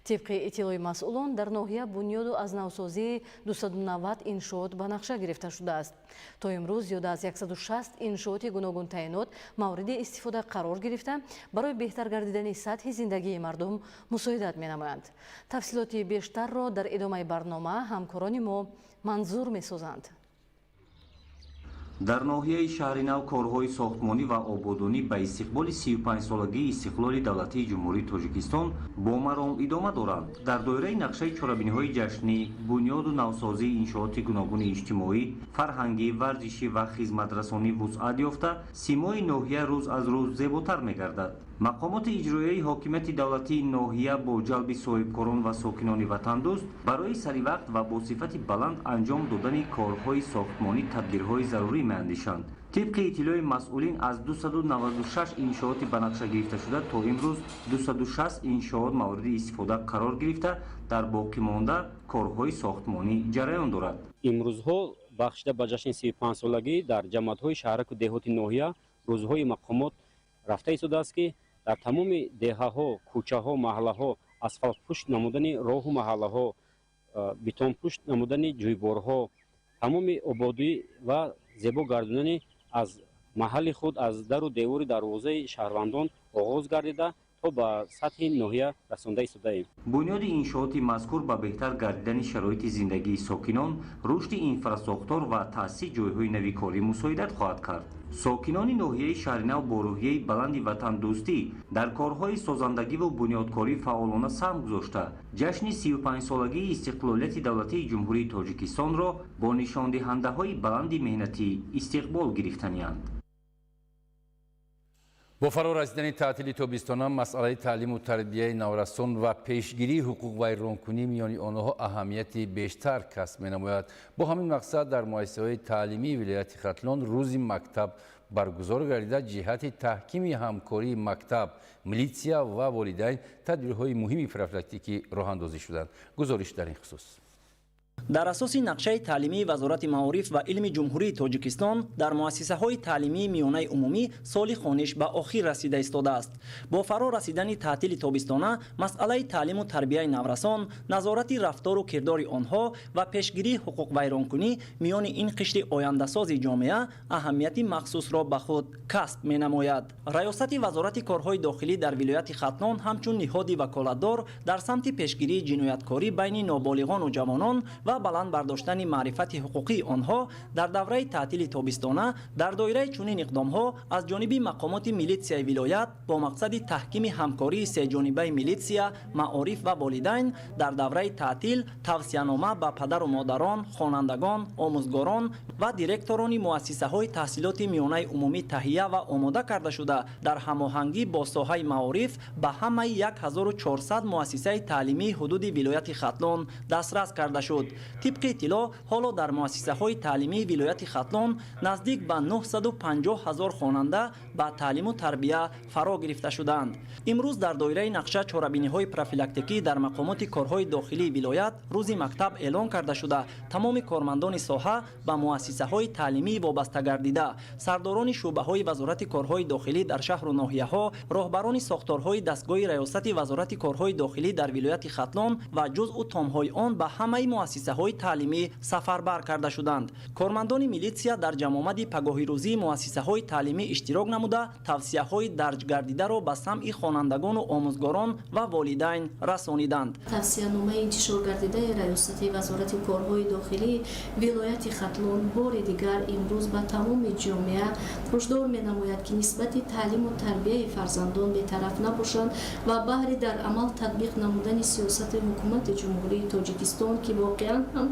G: Тибқи иттилои масъулон, дар ноҳия бунёду аз навсозии 290 иншоот ба нақша гирифта шудааст. То имрӯз зиёда аз 160 иншооти гуногунтаъинот мавриди истифода қарор гирифта, барои беҳтар гардидани сатҳи зиндагии мардум мусоидат менамоянд. Тафсилоти бештарро дар идомаи барнома ҳамкорони мо манзур месозанд.
B: Дар ноҳияи Шаҳри Нав корҳои сохтмонӣ ва ободонӣ ба истиқболи 35-солагии истиқлоли давлатии Ҷумҳурии Тоҷикистон бо маром идома доранд. Дар доираи нақшаи чорабиниҳои ҷашнӣ, бунёду навсозии иншооти гуногуни иҷтимоӣ, фарҳангӣ, варзишӣ ва хизматрасонӣ вусъат ёфта, симои ноҳия рӯз аз рӯз зеботар мегардад. Мақомоти иҷроияи ҳокимияти давлатии ноҳия бо ҷалби соҳибкорон ва сокинони ватандӯст барои саривақт ва бо сифати баланд анҷом додани корҳои сохтмонӣ тадбирҳои зарурӣ меандешанд. Тибқи иттилои масъулин, аз 296 иншооти ба нақша гирифташуда то имрӯз 260 иншоот мавриди истифода қарор гирифта, дар боқимонда корҳои сохтмонӣ ҷараён дорад.
E: Имрӯзҳо бахшида ба ҷашни 35-солагӣ дар ҷамоатҳои шаҳраку деҳоти ноҳия рӯзҳои мақомот рафта истодааст, ки дар тамоми деҳаҳо, кӯчаҳо, маҳаллаҳо асфалтпӯшт намудани роҳу маҳаллаҳо, бетонпӯшт намудани ҷӯйборҳо, тамоми ободӣ ва зебо гардонани аз маҳалли худ, аз дару девори дарвозаи шаҳрвандон оғоз гардида, то ба сатҳи ноҳия расонда истодаем.
B: Бунёди иншооти мазкур ба беҳтар гардидани шароити зиндагии сокинон, рушди инфрасохтор ва таъсиси ҷойҳои нави корӣ мусоидат хоҳад кард. Сокинони ноҳияи Шаҳринав бо рӯҳияи баланди ватандӯстӣ дар корҳои созандагиву бунёдкорӣ фаъолона саҳм гузошта, ҷашни 35-солагии истиқлолияти давлатии Ҷумҳурии Тоҷикистонро бо нишондиҳандаҳои баланди меҳнатӣ истиқбол гирифтанианд.
H: Бо фаро расидани таътили тобистона, масъалаи таълиму тарбияи наврасон ва пешгирии ҳуқуқвайронкунӣ миёни онҳо аҳамияти бештар касб менамояд. Бо ҳамин мақсад дар муассисаҳои таълимии вилояти Хатлон рӯзи мактаб баргузор гардида, ҷиҳати таҳкими ҳамкории мактаб, милитсия ва волидайн тадбирҳои муҳими профилактикӣ роҳандозӣ шуданд. Гузориш дар ин хусус.
F: Дар асоси нақшаи таълимии Вазорати маориф ва илми Ҷумҳурии Тоҷикистон дар муассисаҳои таълимии миёнаи умумӣ соли хониш ба охир расида истодааст. Бо фаро расидани таътили тобистона масъалаи таълиму тарбияи наврасон, назорати рафтору кирдори онҳо ва пешгирии ҳуқуқвайронкунӣ миёни ин қишри ояндасози ҷомеа аҳамияти махсусро ба худ касб менамояд. Раёсати Вазорати корҳои дохилӣ дар вилояти Хатлон ҳамчун ниҳоди ваколатдор дар самти пешгирии ҷинояткорӣ байни ноболиғону ҷавонон ва баланд бардоштани маърифати ҳуқуқии онҳо дар давраи таътили тобистона дар доираи чунин иқдомҳо аз ҷониби мақомоти милитсияи вилоят бо мақсади таҳкими ҳамкории сеҷонибаи милитсия, маориф ва волидайн дар давраи таътил тавсиянома ба падару модарон, хонандагон, омӯзгорон ва директорони муассисаҳои таҳсилоти миёнаи умумӣ таҳия ва омода карда шуда дар ҳамоҳангӣ бо соҳаи маориф ба ҳамаи 1400 муассисаи таълимии ҳудуди вилояти Хатлон дастрас карда шуд. Тибқи иттилоъ, ҳоло дар муассисаҳои таълимии вилояти Хатлон наздик ба 950 ҳазор хонанда ба таълиму тарбия фаро гирифта шудаанд. Имрӯз дар доираи нақша чорабиниҳои профилактикӣ дар мақомоти корҳои дохилии вилоят рӯзи мактаб эълон карда шуда тамоми кормандони соҳа ба муассисаҳои таълимии вобаста гардида, сардорони шӯъбаҳои вазорати корҳои дохилӣ дар шаҳру ноҳияҳо, роҳбарони сохторҳои дастгоҳи раёсати вазорати корҳои дохилӣ дар вилояти Хатлон ва ҷузъу томҳои он ба ҳамаи муассисаҳои таълимӣ сафарбар карда шуданд. Кормандони милитсия дар ҷамъомади пагоҳирӯзии муассисаҳои таълимӣ иштирок намуда тавсияҳои дарҷгардидаро ба самъи хонандагону омӯзгорон ва волидайн расониданд.
D: Тавсияномаи интишоргардидаи раёсати вазорати корҳои дохилии вилояти Хатлон бори дигар имрӯз ба тамоми ҷомеа ҳушдор менамояд, ки нисбати таълиму тарбияи фарзандон бетараф набошанд ва баҳри дар амал татбиқ намудани сиёсати ҳукумати Ҷумҳурии Тоҷикистон, ки воқеан ҳам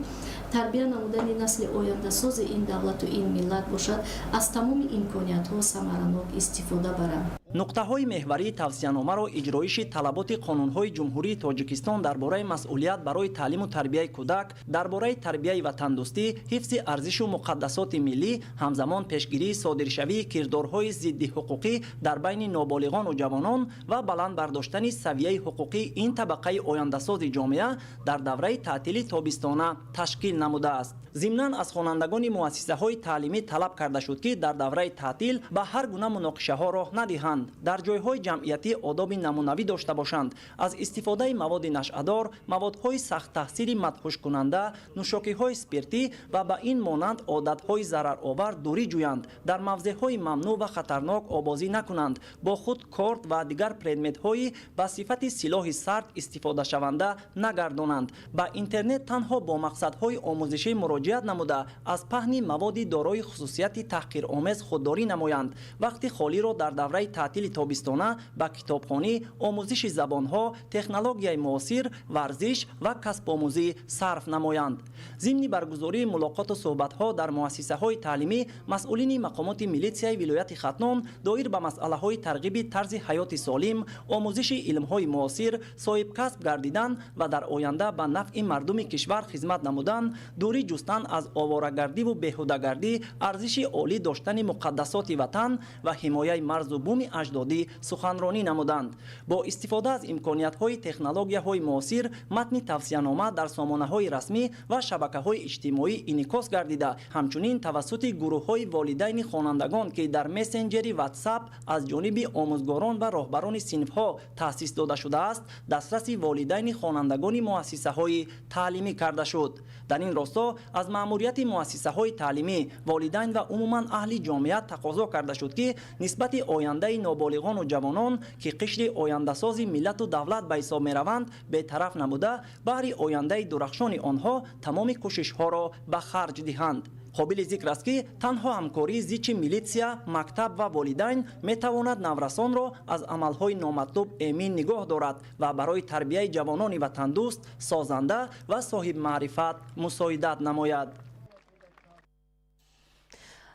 D: тарбия намудани насли ояндасози ин давлату ин миллат бошад, аз тамоми имкониятҳо самаранок истифода баранд.
F: Нуқтаҳои меҳварии тавсияномаро иҷроиши талаботи қонунҳои Ҷумҳурии Тоҷикистон дар бораи масъулият барои таълиму тарбияи кӯдак, дар бораи тарбияи ватандӯстӣ, ҳифзи арзишу муқаддасоти миллӣ, ҳамзамон пешгирии содиршавии кирдорҳои зиддиҳуқуқӣ дар байни ноболиғону ҷавонон ва баланд бардоштани савияи ҳуқуқии ин табақаи ояндасози ҷомеа дар давраи таътили тобистона ташкил намудааст. Зимнан аз хонандагони муассисаҳои таълимӣ талаб карда шуд, ки дар давраи таътил ба ҳар гуна муноқишаҳо роҳ надиҳанд, дар ҷойҳои ҷамъиятӣ одоби намунавӣ дошта бошанд, аз истифодаи маводи нашъадор, маводҳои сахттаҳсили мадҳушкунанда, нӯшокиҳои спиртӣ ва ба ин монанд одатҳои зараровар дурӣ ҷӯянд, дар мавзеъҳои мамнӯъ ва хатарнок обозӣ накунанд, бо худ корд ва дигар предметҳои ба сифати силоҳи сард истифодашаванда нагардонанд, ба интернет танҳо бо мақсадҳои омӯзишӣ муроҷиат намуда аз паҳни маводи дорои хусусияти таҳқиромез худдорӣ намоянд, вақти холиро дар давраи таътили тобистона ба китобхонӣ, омӯзиши забонҳо, технологияи муосир, варзиш ва касбомӯзӣ сарф намоянд. Зимни баргузории мулоқоту суҳбатҳо дар муассисаҳои таълимӣ масъулини мақомоти милитсияи вилояти Хатлон доир ба масъалаҳои тарғиби тарзи ҳаёти солим, омӯзиши илмҳои муосир, соҳибкасб гардидан ва дар оянда ба нафъи мардуми кишвар хизмат намудан, дурӣ ҷустан аз оворагардиву беҳудагардӣ, арзиши олӣ доштани муқаддасоти ватан ва ҳимояи марзу буми аҷдодӣ суханронӣ намуданд. Бо истифода аз имкониятҳои технологияҳои муосир матни тавсиянома дар сомонаҳои расмӣ ва шабакаҳои иҷтимоӣ инъикос гардида, ҳамчунин тавассути гурӯҳҳои волидайни хонандагон, ки дар мессенҷери WhatsApp аз ҷониби омӯзгорон ва роҳбарони синфҳо таъсис дода шудааст, дастраси волидайни хонандагони муассисаҳои таълимӣ карда шуд. Дар ин росто аз маъмурияти муассисаҳои таълимӣ, волидайн ва умуман аҳли ҷомеа тақозо карда шуд, ки нисбати ояндаи ноболиғону ҷавонон, ки қишри ояндасози миллату давлат ба ҳисоб мераванд, бетараф набуда, баҳри ояндаи дурахшони онҳо тамоми кӯшишҳоро ба харҷ диҳанд. Қобили зикр аст, ки танҳо ҳамкории зичи милитсия, мактаб ва волидайн метавонад наврасонро аз амалҳои номатлуб эмин нигоҳ дорад ва барои тарбияи ҷавонони ватандӯст, созанда ва соҳибмаърифат мусоидат намояд.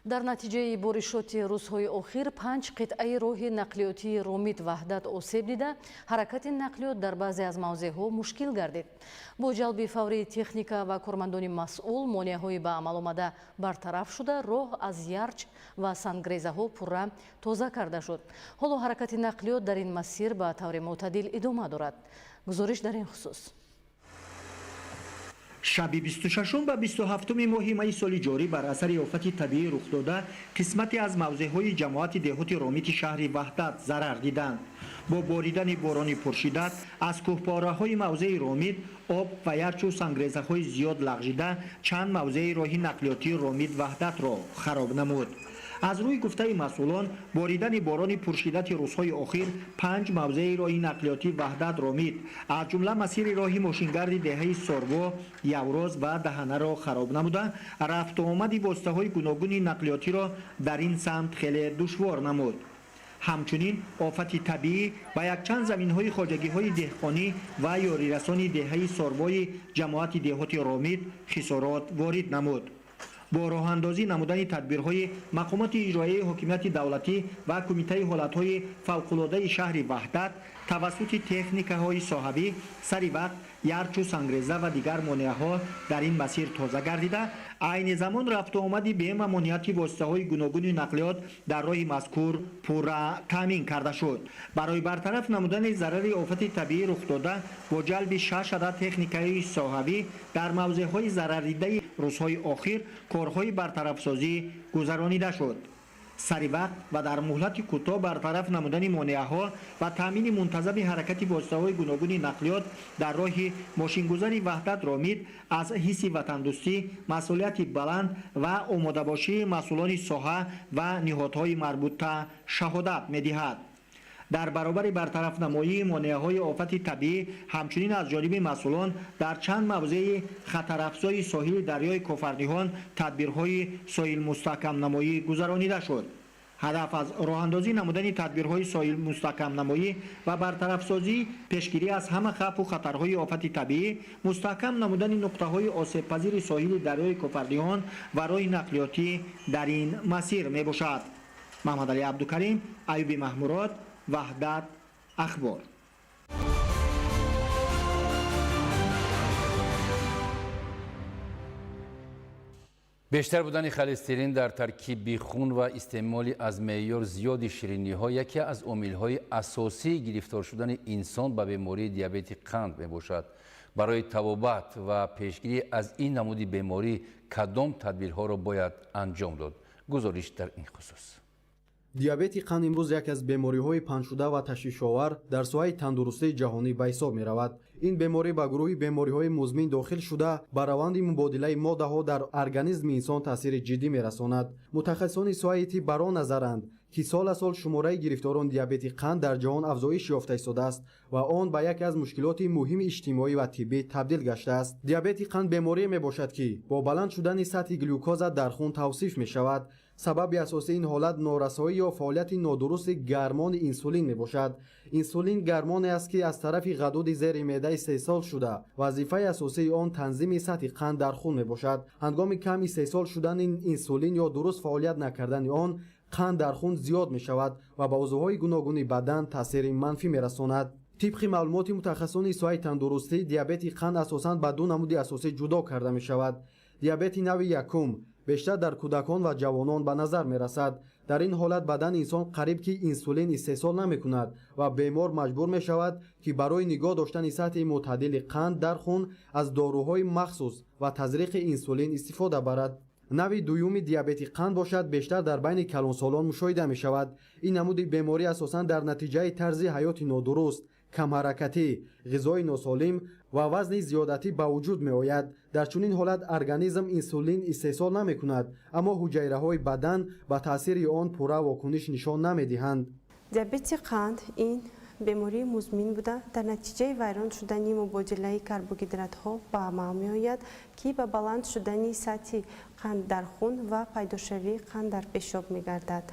G: Дар натиҷаи боришоти рӯзҳои охир 5 қитъаи роҳи нақлиётии Ромит Ваҳдат осеб дида, ҳаракати нақлиёт дар баъзе аз мавзеъҳо мушкил гардид. Бо ҷалби фаврии техника ва кормандони масъул монеаҳои ба амал омада бартараф шуда, роҳ аз ярч ва сангрезаҳо пурра тоза карда шуд. Ҳоло ҳаракати нақлиёт дар ин масир ба таври мӯътадил идома дорад. Гузориш дар ин хусус.
I: Шаби 26 ба 27 моҳи майи соли ҷорӣ бар асари офати табиӣ рухдода қисмате аз мавзеъҳои ҷамоати деҳоти Ромити шаҳри Ваҳдат зарар диданд. Бо боридани борони пуршиддат аз кӯҳпораҳои мавзеи Ромит об ва ярчу сангрезаҳои зиёд лағжида чанд мавзеи роҳи нақлиётии Ромит Ваҳдатро хароб намуд. Аз рӯи гуфтаи масъулон, боридани борони пуршиддати рӯзҳои охир 5 мавзеи роҳи нақлиётӣ Ваҳдат Ромит, аз ҷумла масири роҳи мошингарди деҳаи Сорво, Явроз ва Даҳанаро хароб намуда, рафтуомади воситаҳои гуногуни нақлиётиро дар ин самт хеле душвор намуд. Ҳамчунин офати табиӣ ба якчанд заминҳои хоҷагиҳои деҳқонӣ ва ёрирасони деҳаи Сорвои ҷамоати деҳоти Ромит хисорот ворид намуд. Бо роҳандозӣ намудани тадбирҳои мақомоти иҷроияи ҳокимияти давлатӣ ва кумитаи ҳолатҳои фавқулодаи шаҳри Ваҳдат тавассути техникаҳои соҳавӣ сари вақт ярчу сангреза ва дигар монеаҳо дар ин масир тоза гардида, айни замон рафтуомади бемамониати воситаҳои гуногуни нақлиёт дар роҳи мазкур пурра таъмин карда шуд. Барои бартараф намудани зарари офати табиӣ рухдода бо ҷалби 6 адад техникаи соҳавӣ дар мавзеъҳои зарардидаи рӯзҳои охир корҳои бартарафсозӣ гузаронида шуд. Сари вақт ва дар муҳлати кӯтоҳ бартараф намудани монеаҳо ва таъмини мунтазами ҳаракати воситаҳои гуногуни нақлиёт дар роҳи мошингузари Ваҳдат Ромит аз ҳисси ватандӯстӣ, масъулияти баланд ва омодабошии масъулони соҳа ва ниҳодҳои марбута шаҳодат медиҳад. Дар баробари бартарафнамоии монеаҳои офати табиӣ, ҳамчунин аз ҷониби масъулон дар чанд мавзеи хатарафзои соҳили дарёи Кофарниҳон тадбирҳои соҳилмустаҳкамнамоӣ гузаронида шуд. Ҳадаф аз роҳандозӣ намудани тадбирҳои соҳилмустаҳкамнамоӣ ва бартарафсозӣ пешгирӣ аз ҳама хавфу хатарҳои офати табиӣ, мустаҳкам намудани нуқтаҳои осебпазири соҳили дарёи Кофарниҳон ва роҳи нақлиётӣ дар ин масир мебошад. Маҳмадалӣ Абдукарим, Аюби Маҳмурод, Ваҳдат, Ахбор.
H: Бештар будани холестерин дар таркиби хун ва истеъмоли аз меъёр зиёди шириниҳо яке аз омилҳои асосии гирифтор шудани инсон ба бемории диабети қанд мебошад. Барои табобат ва пешгирӣ аз ин намуди беморӣ кадом тадбирҳоро бояд анҷом дод? Гузориш дар ин хусус.
J: Диабети қанд имрӯз яке аз бемориҳои паҳншуда ва ташвишовар дар соҳаи тандурустии ҷаҳонӣ ба ҳисоб меравад. Ин беморӣ ба гурӯҳи бемориҳои музмин дохил шуда, ба раванди мубодилаи моддаҳо дар организми инсон таъсири ҷиддӣ мерасонад. Мутахассисони соҳаи тиб бар он назаранд, ки сол аз сол шумораи гирифторон диабети қанд дар ҷаҳон афзоиш ёфта истодааст ва он ба яке аз мушкилоти муҳими иҷтимоӣ ва тиббӣ табдил гаштааст. Диабети қанд беморие мебошад, ки бо баланд шудани сатҳи глюкоза дар хун тавсиф мешавад. Сабаби асосии ин ҳолат норасоӣ ё фаъолияти нодурусти гармони инсулин мебошад. Инсулин гармоне аст, ки аз тарафи ғадуди зери меъда истеҳсол шуда, вазифаи асосии он танзими сатҳи қанд дар хун мебошад. Ҳангоми кам истеҳсол шудани инсулин ё дуруст фаъолият накардани он, қанд дар хун зиёд мешавад ва ба узвҳои гуногуни бадан таъсири манфӣ мерасонад. Тибқи маълумоти мутахассисони соҳаи тандурустӣ, диабети қанд асосан ба ду намуди асосӣ ҷудо карда мешавад. Диабети нави якум бештар дар кӯдакон ва ҷавонон ба назар мерасад. Дар ин ҳолат бадани инсон қариб ки инсулин истеҳсол намекунад ва бемор маҷбур мешавад, ки барои нигоҳ доштани сатҳи мӯътадили қанд дар хун аз доруҳои махсус ва тазриқи инсулин истифода барад. Нави дуюми диабети қанд бошад, бештар дар байни калонсолон мушоҳида мешавад. Ин намуди беморӣ асосан дар натиҷаи тарзи ҳаёти нодуруст, камҳаракатӣ, ғизои носолим ва вазни зиёдатӣ ба вуҷуд меояд. Дар чунин ҳолат организм инсулин истеҳсол намекунад, аммо ҳуҷайраҳои бадан ба таъсири он пурра вокуниш нишон намедиҳанд.
K: Диабети қанд ин бемории музмин буда, дар натиҷаи вайрон шудани мубодилаи карбогидратҳо ба амал меояд, ки ба баланд шудани сатҳи қанд дар хун ва пайдошавии қанд дар пешоб мегардад.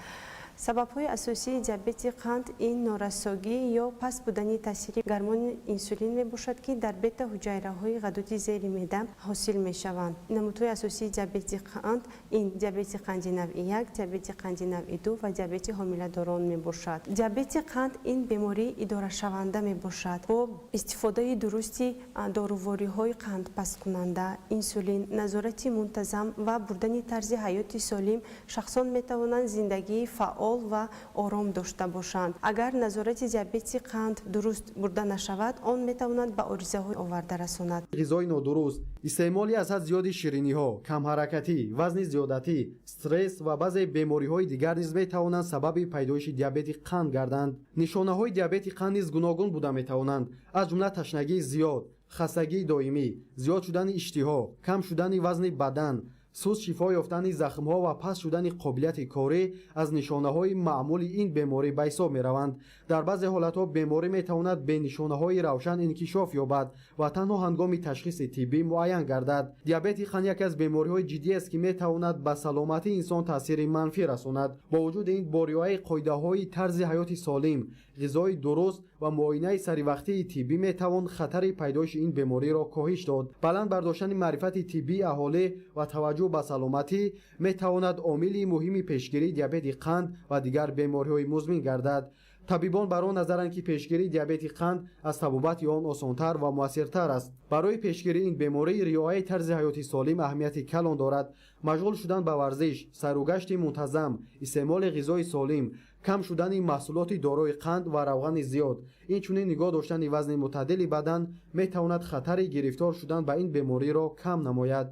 K: Сабабҳои асосии диабети қанд ин норасогӣ ё паст будани таъсири гармони инсулин мебошад, ки дар бета-ҳуҷайраҳои ғадуди зери меъда ҳосил мешаванд. Намудҳои асосии диабети қанд ин диабети қанди навъи 1, диабети қанди навъи 2 ва диабети ҳомиладорон мебошад. Диабети қанд ин бемории идорашаванда мебошад. Бо истифодаи дурусти дорувориҳои қандпасткунанда, инсулин, назорати мунтазам ва бурдани тарзи ҳаёти солим шахсон метавонанд зиндагии фаъол ва ором дошта бошанд. Агар назорати диабети қанд дуруст бурда нашавад, он метавонад ба оризаҳо оварда расонад.
J: Ғизои нодуруст, истеъмоли аз ҳад зиёди шириниҳо, камҳаракатӣ, вазни зиёдатӣ, стресс ва баъзе бемориҳои дигар низ метавонанд сабаби пайдоиши диабети қанд гарданд. Нишонаҳои диабети қанд низ гуногун буда метавонанд, аз ҷумла ташнагии зиёд, хастагии доимӣ, зиёд шудани иштиҳо, кам шудани вазни бадан, Суст шифо ёфтани захмҳо ва паст шудани қобилияти корӣ аз нишонаҳои маъмули ин беморӣ ба ҳисоб мераванд. Дар баъзе ҳолатҳо беморӣ метавонад бе нишонаҳои равшан инкишоф ёбад ва танҳо ҳангоми ташхиси тиббӣ муайян гардад. Диабети қанд яке аз бемориҳои ҷиддиест, ки метавонад ба саломатии инсон таъсири манфӣ расонад. Бо вуҷуди ин, бо риояи қоидаҳои тарзи ҳаёти солим, ғизои дуруст ва муоинаи саривақтии тиббӣ метавон хатари пайдоиши ин бемориро коҳиш дод. Баланд бардоштани маърифати тиббии аҳолӣ ва таваҷҷӯҳ ба саломатӣ метавонад омили муҳими пешгирии диабети қанд ва дигар бемориҳои музмин гардад. Табибон бар он назаранд, ки пешгирии диабети қанд аз табобати он осонтар ва муассиртар аст. Барои пешгирии ин беморӣ риояи тарзи ҳаёти солим аҳамияти калон дорад. Машғул шудан ба варзиш, сайругашти мунтазам, истеъмоли ғизои солим, кам шудани маҳсулоти дорои қанд ва равғани зиёд, инчунин нигоҳ доштани вазни мӯътадили бадан метавонад хатари гирифтор шудан ба ин бемориро кам намояд.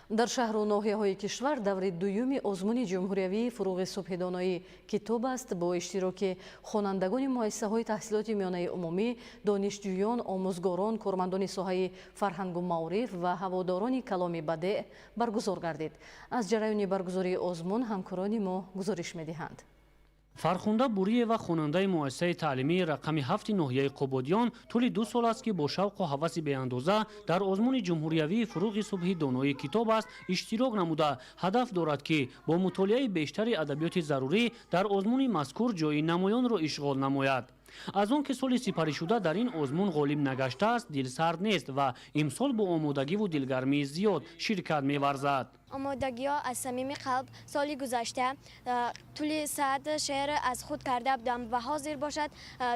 G: Дар шаҳру ноҳияҳои кишвар даври дуюми озмуни ҷумҳуриявии фуруғи субҳи доноӣ китоб аст бо иштироки хонандагони муассисаҳои таҳсилоти миёнаи умумӣ, донишҷӯён, омӯзгорон, кормандони соҳаи фарҳангу маориф ва ҳаводорони каломи бадеъ баргузор гардид. Аз ҷараёни баргузории озмун ҳамкорони мо гузориш медиҳанд.
L: Фархунда Буриева, хонандаи муассисаи таълимии рақами 7 ноҳияи Қубодиён, тӯли 2 сол аст, ки бо шавқу ҳаваси беандоза дар озмуни ҷумҳуриявии фуруғи субҳи доноии китоб аст иштирок намуда, ҳадаф дорад, ки бо мутолиаи бештари адабиёти зарурӣ дар озмуни мазкур ҷои намоёнро ишғол намояд. Аз он ки соли сипаришуда дар ин озмун ғолиб нагаштааст, дилсард нест ва имсол бо омодагиву дилгармии зиёд ширкат меварзад.
M: Омодагиҳо аз самими қалб. Соли гузашта тӯли 100 шеър аз худ карда будам ва ҳозир бошад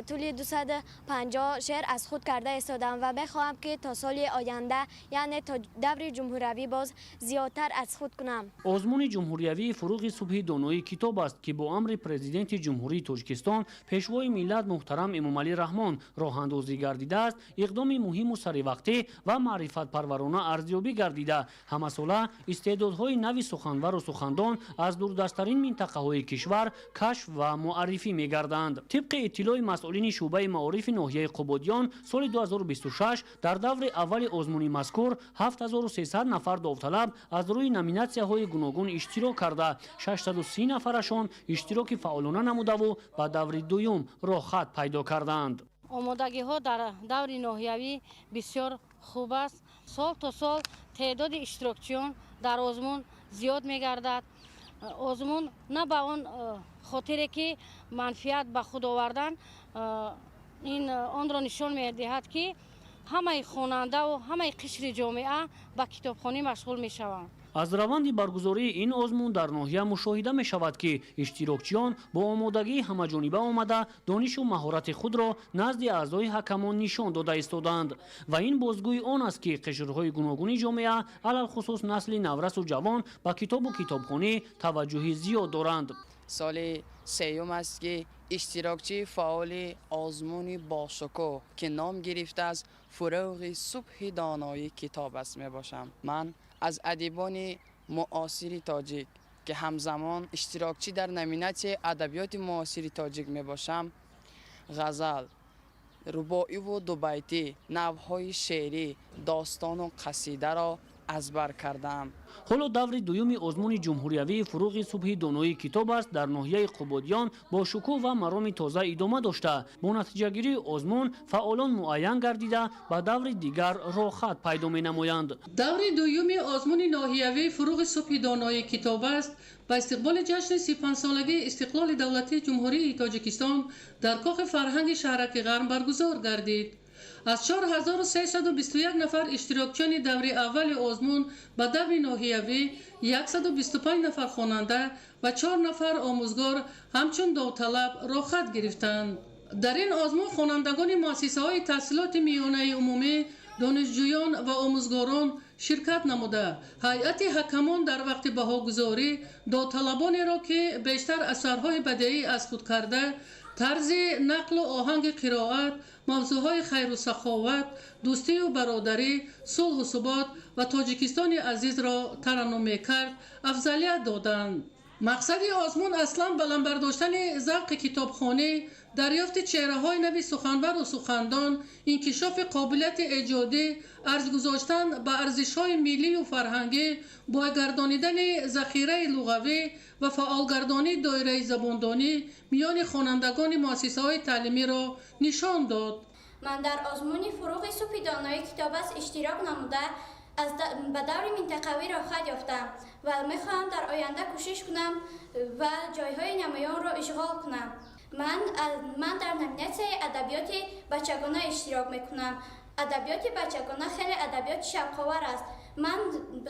M: тӯли 250 шеър аз худ карда истодам ва мехоҳам, ки то соли оянда, яъне то даври ҷумҳуриявӣ, боз зиёдтар аз худ кунам.
L: Озмуни ҷумҳуриявии фуруғи субҳи доноии китоб аст, ки бо амри Президенти Ҷумҳурии Тоҷикистон, Пешвои миллат муҳтарам Эмомалӣ Раҳмон роҳандозӣ гардидааст, иқдоми муҳиму саривақтӣ ва маърифатпарварона арзёбӣ гардида, ҳамасола истеъдодҳои нави суханвару сухандон аз дурдасттарин минтақаҳои кишвар кашф ва муаррифӣ мегарданд. Тибқи иттилои масъулини шӯъбаи маорифи ноҳияи Қубодиён, соли 2026 дар даври аввали озмуни мазкур 7300 нафар довталаб аз рӯи номинатсияҳои гуногун иштирок карда, 630 нафарашон иштироки фаъолона намудаву ба даври дуюм роҳхат пайдо карданд.
N: Омодагиҳо дар даври ноҳиявӣ бисёр хуб аст. Сол то сол теъдоди иштирокчиён дар озмун зиёд мегардад. Озмун на ба он хотире, ки манфиат ба худ овардан, ин онро нишон медиҳад, ки ҳамаи хонандаву ҳамаи қишри ҷомеа ба китобхонӣ машғул мешаванд.
L: Аз раванди баргузории ин озмун дар ноҳия мушоҳида мешавад, ки иштирокчиён бо омодагии ҳамаҷониба омада, донишу маҳорати худро назди аъзои ҳакамон нишон дода истодаанд ва ин бозгӯи он аст, ки қишрҳои гуногуни ҷомеа, алалхусус насли наврасу ҷавон, ба китобу китобхонӣ таваҷҷӯҳи зиёд доранд.
Q: Соли сеюм аст, ки иштирокчии фаъоли озмуни бошукӯҳ, ки ном гирифтааст фуруғи субҳи доноии китоб аст, мебошам. Ман аз адибони муосири тоҷик, ки ҳамзамон иштирокчӣ дар номинатсияи адабиёти муосири тоҷик мебошам, ғазал, рубоиву дубайтӣ, навъҳои шеърӣ, достону қасидаро аз бар кардаам.
L: Ҳоло даври дуюми озмуни ҷумҳуриявии фуруғи субҳи доноии китоб аст дар ноҳияи Қубодиён бо шукӯҳ ва мароми тоза идома дошта, бо натиҷагирии озмун фаъолон муайян гардида, ба даври дигар роҳхат пайдо менамоянд.
R: Даври дуюми озмуни ноҳиявии фуруғи субҳи доноии китоб аст ба истиқболи ҷашни 35-солагии истиқлоли давлатии Ҷумҳурии Тоҷикистон дар кохи фарҳанги шаҳраки Ғарм баргузор гардид. Аз 4321 нафар иштирокчиёни даври аввали озмун ба даври ноҳиявӣ 125 нафар хонанда ва 4 нафар омӯзгор ҳамчун довталаб роҳхат гирифтанд. Дар ин озмун хонандагони муассисаҳои таҳсилоти миёнаи умумӣ, донишҷӯён ва омӯзгорон ширкат намуда, ҳайати ҳакамон дар вақти баҳогузорӣ довталабонеро, ки бештар асарҳои бадеӣ аз худ карда, тарзи нақлу оҳанги қироат, мавзӯъҳои хайру саховат, дӯстию бародарӣ, сулҳу субот ва Тоҷикистони азизро тараннум мекард, афзалият доданд. Мақсади озмун аслан баланд бардоштани завқи китобхонӣ, дарёфти чеҳраҳои нави суханвару сухандон, инкишофи қобилияти эҷодӣ, арҷ гузоштан ба арзишҳои миллию фарҳангӣ, бойгардонидани захираи луғавӣ ва фаъолгардонии доираи забондонӣ миёни хонандагони муассисаҳои таълимиро нишон дод.
C: Ман дар озмуни «Фуруғи субҳи донои китоб аст» иштирок намуда, ба даври минтақавӣ роҳхат ёфтам ва мехоҳам дар оянда кӯшиш кунам ва ҷойҳои намоёнро ишғол кунам. Ман дар номинатсияи адабиёти бачагона иштирок мекунам. Адабиёти бачагона хеле адабиёти шавқовар аст. Ман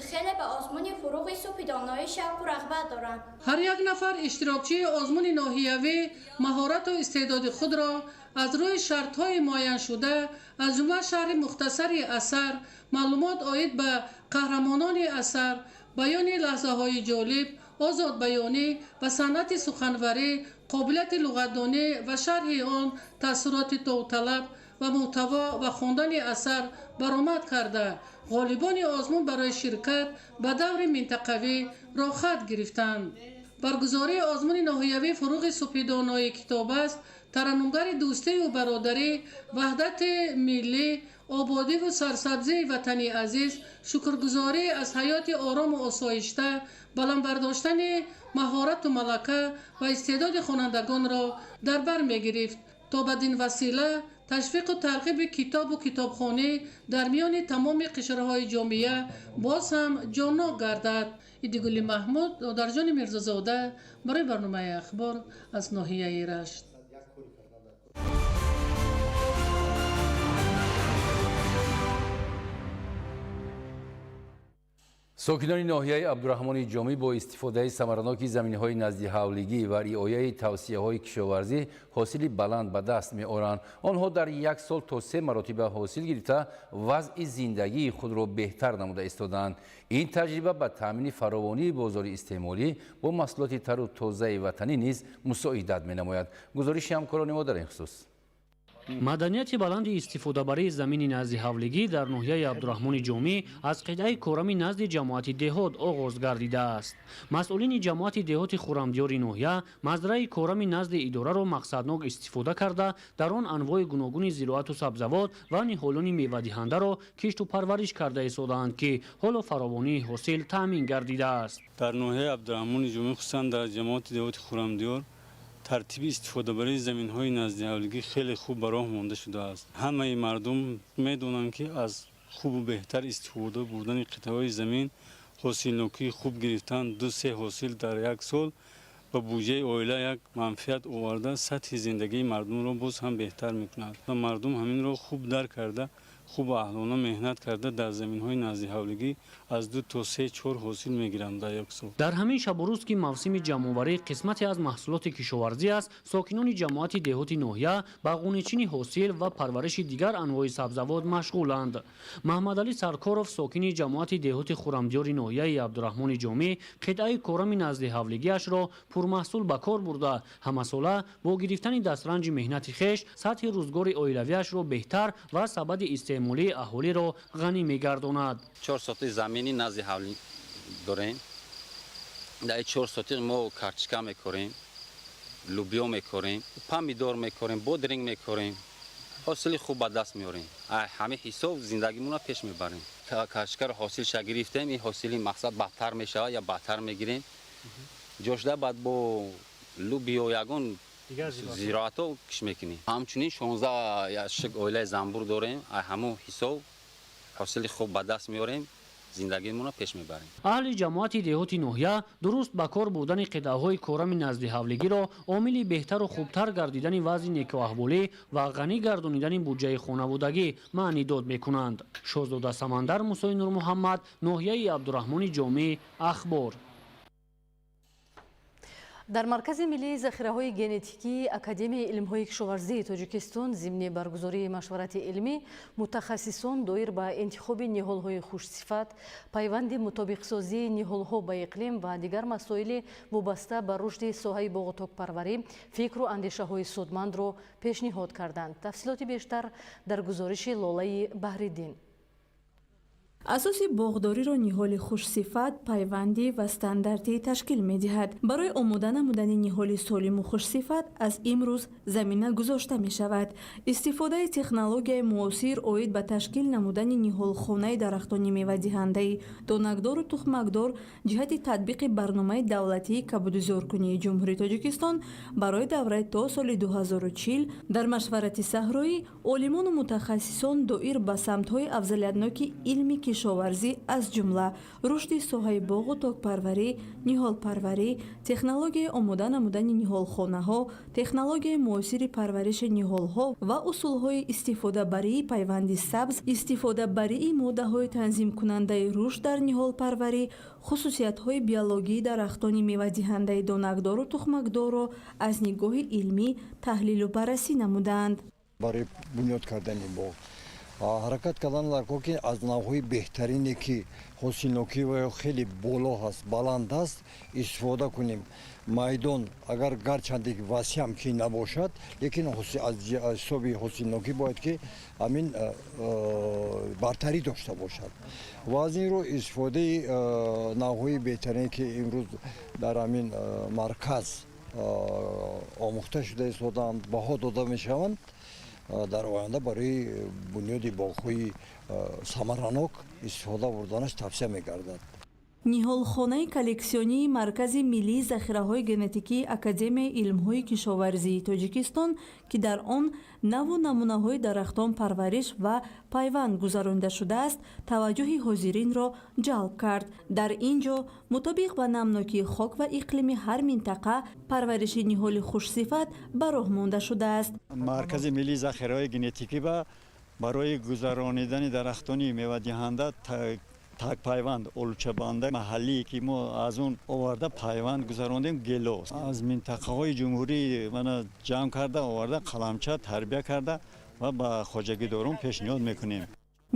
C: хеле ба озмуни «Фуруғи субҳи доноӣ» шавқу рағбат дорам.
R: Ҳар як нафар иштирокчии озмуни ноҳиявӣ маҳорату истеъдоди худро аз рӯи шартҳои муайяншуда, аз ҷумла шарҳи мухтасари асар, маълумот оид ба қаҳрамонони асар, баёни лаҳзаҳои ҷолиб, озодбаёнӣ ва санъати суханварӣ, қобилияти луғатдонӣ ва шарҳи он, таассуроти довталаб ва муҳтаво ва хондани асар баромад карда, ғолибони озмун барои ширкат ба даври минтақавӣ роҳхат гирифтанд. Баргузории озмуни ноҳиявии «Фуруғи субҳи донои китоб аст» тараннумгари дӯстию бародарӣ, ваҳдати миллӣ, ободиву сарсабзии ватани азиз, шукргузорӣ аз ҳаёти орому осоишта, баланд бардоштани маҳорату малака ва истеъдоди хонандагонро дар бар мегирифт, то бадин васила ташвиқу тарғиби китобу китобхонӣ дар миёни тамоми қишрҳои ҷомеа боз ҳам ҷоннок гардад. Идигули Маҳмуд, Одарҷони Мирзозода барои барномаи «Ахбор» аз ноҳияи Рашт.
H: Сокинони ноҳияи Абдураҳмони Ҷомӣ бо истифодаи самараноки заминҳои наздиҳавлигӣ ва риояи тавсияҳои кишоварзӣ ҳосили баланд ба даст меоранд. Онҳо дар як сол то се маротиба ҳосил гирифта, вазъи зиндагии худро беҳтар намуда истодаанд. Ин таҷриба ба таъмини фаровонии бозори истеъмолӣ бо маҳсулоти тару тозаи ватанӣ низ мусоидат менамояд. Гузориши ҳамкорони мо дар ин хусус.
L: Маданияти баланди истифодабарии замини наздиҳавлигӣ дар ноҳияи Абдураҳмони Ҷомӣ аз қитъаи корами назди ҷамоати деҳот оғоз гардидааст. Масъулини ҷамоати деҳоти Хуррамдиёри ноҳия мазраи корами назди идораро мақсаднок истифода карда, дар он анвои гуногуни зироату сабзавот ва ниҳолони мевадиҳандаро кишту парвариш карда истодаанд, ки ҳоло фаровонии ҳосил таъмин гардидааст.
O: Дар ноҳияи Абдураҳмони Ҷомӣ, хусусан дар ҷамоати деҳоти Хуррамдиёр, тартиби истифодабарии заминҳои наздиҳавлигӣ хеле хуб ба роҳ монда шудааст. Ҳамаи мардум медонанд, ки аз хубу беҳтар истифода бурдани қитъаҳои замин, ҳосилнокии хуб гирифтан, ду-се ҳосил дар як сол ба буҷаи оила як манфиат оварда, сатҳи зиндагии мардумро боз ҳам беҳтар мекунад ва мардум ҳаминро хуб дарк карда, хуб аҳлона меҳнат карда, дар заминҳои наздиҳавлигӣ аз ду то се, чор ҳосил мегиранд дар як сол.
L: Дар ҳамин шабу рӯз, ки мавсими ҷамъоварии қисмате аз маҳсулоти кишоварзӣ аст, сокинони ҷамоати деҳоти ноҳия ба ғуничини ҳосил ва парвариши дигар анвои сабзавот машғуланд. Маҳмадалӣ Саркоров, сокини ҷамоати деҳоти Хуррамдиёри ноҳияи Абдураҳмони Ҷомӣ, қитъаи корами наздиҳавлигиашро пурмаҳсул ба кор бурда, ҳамасола бо гирифтани дастранҷи меҳнати хеш сатҳи рӯзгори оилавиашро беҳтар ва сабади истеъмолии аҳолиро ғанӣ мегардонад.
P: 4 сотих замини назди ҳавлӣ дорем. Дар 4 сотих мо картошка мекорем, лубиё мекорем, помидор мекорем, бодринг мекорем, ҳосили хуб ба даст меорем. Ҳамин ҳисоб зиндагимонро пеш мебарем. Картошкаро ҳосилша гирифтем, ин ҳосили мақсад бадтар мешавад я бадтар мегирем, ҷошда баъд бо лубиё, ягон зироатҳо киш мекунем. Ҳамчунин 16 шик оилаи занбур дорем. Ҳамун ҳисоб ҳосили хуб ба даст меорем, зиндагимонро пеш мебарем.
L: Аҳли ҷамоати деҳоти ноҳия дуруст ба кор бурдани қитъаҳои корами наздиҳавлигиро омили беҳтару хубтар гардидани вазъи некӯаҳволӣ ва ғанӣ гардонидани буҷаи хонаводагӣ маънидод мекунанд. Шоҳзода Самандар, Мусои Нурмуҳаммад, ноҳияи Абдураҳмони Ҷомӣ, «Ахбор».
G: Дар Маркази миллии захираҳои генетикии Академияи илмҳои кишоварзии Тоҷикистон зимни баргузории машварати илмӣ мутахассисон доир ба интихоби ниҳолҳои хушсифат, пайванди мутобиқсозии ниҳолҳо ба иқлим ва дигар масоили вобаста ба рушди соҳаи боғу-токпарварӣ фикру андешаҳои судмандро пешниҳод карданд. Тафсилоти бештар дар гузориши Лолаи Баҳриддин.
S: Асоси боғдориро ниҳоли хушсифат, пайвандӣ ва стандартӣ ташкил медиҳад. Барои омода намудани ниҳоли солиму хушсифат аз имрӯз замина гузошта мешавад. Истифодаи технологияи муосир оид ба ташкил намудани ниҳолхонаи дарахтони мевадиҳандаи донакдору тухмакдор ҷиҳати татбиқи барномаи давлатии кабудизоркунии Ҷумҳурии Тоҷикистон барои давраи то соли 2040 дар машварати саҳроӣ олимону мутахассисон доир ба самтҳои афзалиятноки илми кишоварзӣ, аз ҷумла рушди соҳаи боғу токпарварӣ, ниҳолпарварӣ, технологияи омода намудани ниҳолхонаҳо, технологияи муосири парвариши ниҳолҳо ва усулҳои истифодабарии пайванди сабз, истифодабарии моддаҳои танзимкунандаи рушд дар ниҳолпарварӣ, хусусиятҳои биологии дарахтони мевадиҳандаи донакдору тухмакдорро аз нигоҳи илмӣ таҳлилу баррасӣ намуданд.
T: Барои бунёд кардани боғ ҳаракат кардан даркор, ки аз навъҳои беҳтарине, ки ҳосилнокӣ ва ё хеле боло ҳаст, баланд аст, истифода кунем. Майдон агар гарчанде васеъам ки набошад, лекин аз ҳисоби ҳосилнокӣ бояд ки ҳамин бартарӣ дошта бошад. Ва аз ин рӯ истифодаи навъҳои беҳтарине, ки имрӯз дар ҳамин марказ омӯхта шуда истодаанд, баҳо дода мешаванд, дар оянда барои бунёди боғҳои самаранок истифода бурданаш тавсия мегардад.
S: Ниҳолхонаи коллексионии Маркази миллии захираҳои генетикии Академияи илмҳои кишоварзии Тоҷикистон, ки дар он наву намунаҳои дарахтон парвариш ва пайванд гузаронида шудааст, таваҷҷӯҳи ҳозиринро ҷалб кард. Дар ин ҷо мутобиқ ба намнокии хок ва иқлими ҳар минтақа парвариши ниҳоли хушсифат ба роҳ монда шудааст.
V: Маркази миллии захираҳои генетикӣ барои гузаронидани дарахтони мевадиҳанда такпайванд олучабанда маҳаллие, ки мо аз он оварда пайванд гузарондем, гелос аз минтақаҳои ҷумҳурӣ мана ҷамъ карда оварда, қаламча тарбия карда ва ба хоҷагидорон пешниҳод мекунем.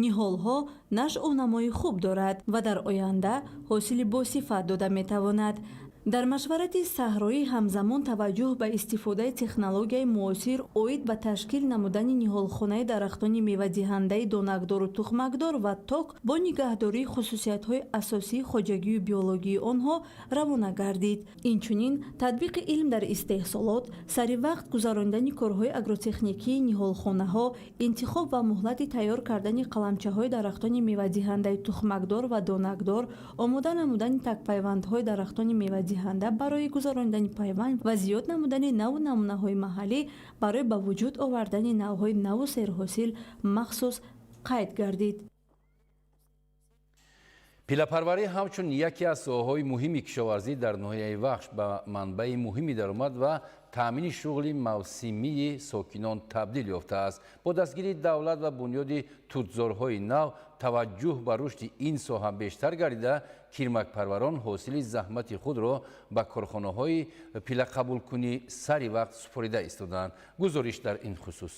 S: Ниҳолҳо нашъу намои хуб дорад ва дар оянда ҳосили босифат дода метавонад. Дар машварати саҳроӣ ҳамзамон таваҷҷӯҳ ба истифодаи технологияи муосир оид ба ташкил намудани ниҳолхонаи дарахтони мевадиҳандаи донакдору тухмакдор ва ток бо нигаҳдории хусусиятҳои асосии хоҷагию биологии онҳо равона гардид. Инчунин татбиқи илм дар истеҳсолот, сари вақт гузаронидани корҳои агротехникии ниҳолхонаҳо, интихоб ва муҳлати тайёр кардани қаламчаҳои дарахтони мевадиҳандаи тухмакдор ва донакдор, омода намудани такпайвандҳои дарахтони мевадиҳанда барои гузаронидани пайванд ва зиёд намудани наву намунаҳои маҳаллӣ барои ба вуҷуд овардани навъҳои наву серҳосил махсус қайд гардид.
H: Пиллапарварӣ ҳамчун яке аз соҳаҳои муҳими кишоварзӣ дар ноҳияи Вахш ба манбаи муҳими даромад ва таъмини шуғли мавсимии сокинон табдил ёфтааст. Бо дастгирии давлат ва бунёди тутзорҳои нав таваҷҷӯҳ ба рушди ин соҳа бештар гардида, кирмакпарварон ҳосили заҳмати худро ба корхонаҳои пиллақабулкунӣ сари вақт супорида истодаанд. Гузориш дар ин хусус.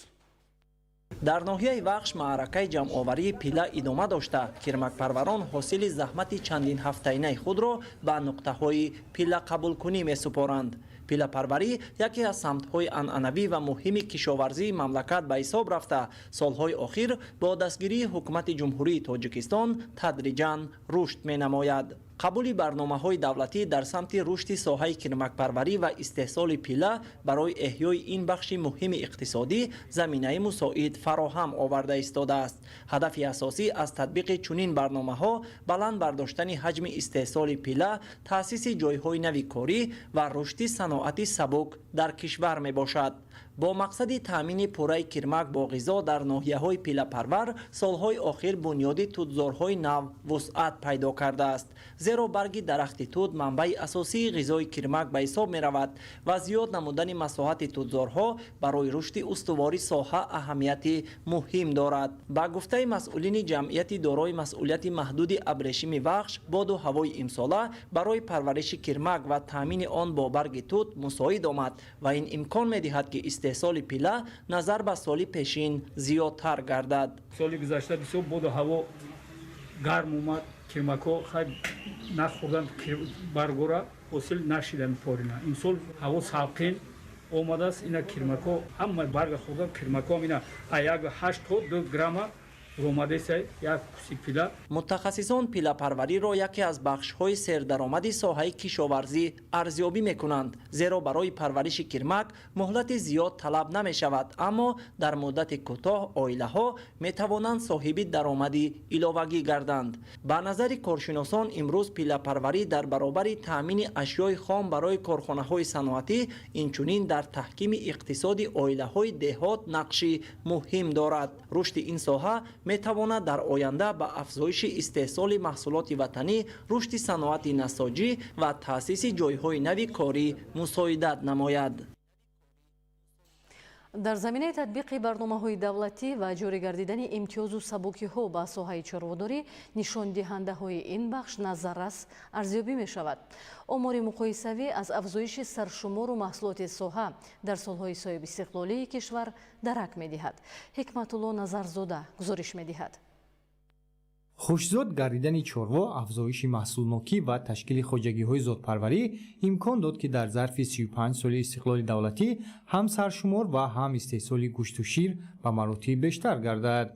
F: Дар ноҳияи Вахш маъракаи ҷамъоварии пилла идома дошта, кирмакпарварон ҳосили заҳмати чандин ҳафтаинаи худро ба нуқтаҳои пиллақабулкунӣ месупоранд. Пиллапарварӣ яке аз самтҳои анъанавӣ ва муҳими кишоварзии мамлакат ба ҳисоб рафта, солҳои охир бо дастгирии Ҳукумати Ҷумҳурии Тоҷикистон тадриҷан рушд менамояд. Қабули барномаҳои давлатӣ дар самти рушди соҳаи кирмакпарварӣ ва истеҳсоли пилла барои эҳёи ин бахши муҳими иқтисодӣ заминаи мусоид фароҳам оварда истодааст. Ҳадафи асосӣ аз татбиқи чунин барномаҳо баланд бардоштани ҳаҷми истеҳсоли пилла, таъсиси ҷойҳои нави корӣ ва рушди саноати сабук дар кишвар мебошад. Бо мақсади таъмини пурраи кирмак бо ғизо дар ноҳияҳои пиллапарвар солҳои охир бунёди тутзорҳои нав вусъат пайдо кардааст. Зеро барги дарахти тут манбаи асосии ғизои кирмак ба ҳисоб меравад ва зиёд намудани масоҳати тутзорҳо барои рушди устувори соҳа аҳамияти муҳим дорад. Ба гуфтаи масъулини ҷамъияти дорои масъулияти маҳдуди Абрешими Вахш, боду ҳавои имсола барои парвариши кирмак ва таъмини он бо барги тут мусоид омад ва ин имкон медиҳад, ки истеҳсоли пилла назар ба соли пешин зиёдтар гардад.
W: Соли гузашта бисёр боду ҳаво гарм омад, кирмакҳо хай нахӯрданд баргора, ҳосил нашиданд порина. Имсол ҳаво салқин омадааст, ина кирмакҳо ҳама барга хӯрдан, кирмакҳо ина 1,8 то 2 грамма Ромадесай як куси пила.
F: Мутахассисон пилапарвариро яке аз бахшҳои сердаромади соҳаи кишоварзӣ арзёбӣ мекунанд, зеро барои парвариши кирмак муҳлати зиёд талаб намешавад, аммо дар муддати кӯтоҳ оилаҳо метавонанд соҳиби даромади иловагӣ гарданд. Ба назари коршиносон, имрӯз пилапарварӣ дар баробари таъмини ашёи хом барои корхонаҳои саноатӣ, инчунин дар таҳкими иқтисоди оилаҳои деҳот нақши муҳим дорад. Рушди ин соҳа метавонад дар оянда ба афзоиши истеҳсоли маҳсулоти ватанӣ, рушди саноати насоҷӣ ва таъсиси ҷойҳои нави корӣ мусоидат намояд.
G: Дар заминаи татбиқи барномаҳои давлатӣ ва ҷорӣ гардидани имтиёзу сабукиҳо ба соҳаи чорводорӣ, нишондиҳандаҳои ин бахш назаррас арзёбӣ мешавад. Омори муқоисавӣ аз афзоиши саршумору маҳсулоти соҳа дар солҳои соҳибистиқлолии кишвар дарак медиҳад. Ҳикматулло Назарзода гузориш медиҳад.
A: Хушзод гардидани чорво, афзоиши маҳсулнокӣ ва ташкили хоҷагиҳои зодпарварӣ имкон дод, ки дар зарфи 35 соли истиқлоли давлатӣ ҳам саршумор ва ҳам истеҳсоли гӯшту шир ба маротиб бештар гардад.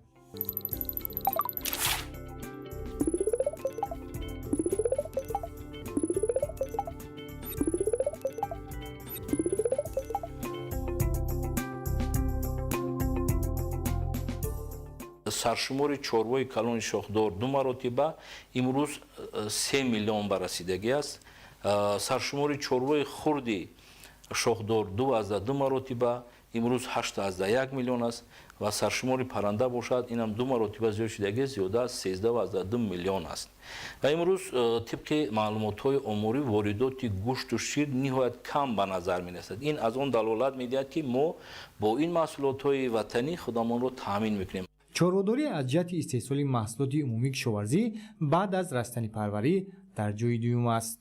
E: Саршумори чорвои калони шохдор 2 маротиба имрӯз 3 миллион барасидагӣ аст. Саршумори чорвои хурди шохдор 2,2 маротиба имрӯз 8,1 миллион аст ва саршумори парранда бошад, инам 2 маротиба зиёд шудагӣ, зиёда аз 13,2 миллион аст. Ва имрӯз тибқи маълумотҳои оморӣ воридоти гӯшту шир ниҳоят кам ба назар мерасад. Ин аз он далолат медиҳад, ки мо бо ин маҳсулотҳои ватанӣ худамонро таъмин мекунем.
A: Чорводорӣ аз ҷиҳати истеҳсоли маҳсулоти умумии кишоварзӣ баъд аз растанипарварӣ дар ҷои дуюм аст.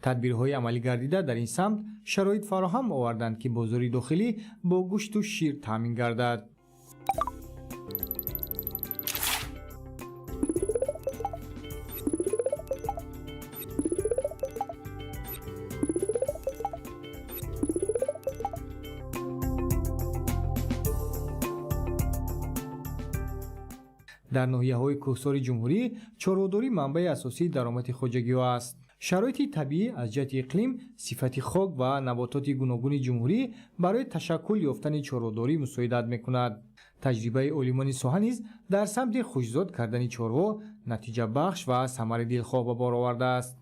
A: Тадбирҳои амалигардида дар ин самт шароит фароҳам оварданд, ки бозори дохилӣ бо гӯшту шир таъмин гардад. Дар ноҳияҳои кӯҳсори ҷумҳурӣ чорводорӣ манбаи асосии даромади хоҷагиҳо аст. Шароити табиӣ аз ҷиҳати иқлим, сифати хок ва набототи гуногуни ҷумҳурӣ барои ташаккул ёфтани чорводорӣ мусоидат мекунад. Таҷрибаи олимони соҳа низ дар самти хушзод кардани чорво натиҷабахш ва самари дилхоҳ ба бор овардааст.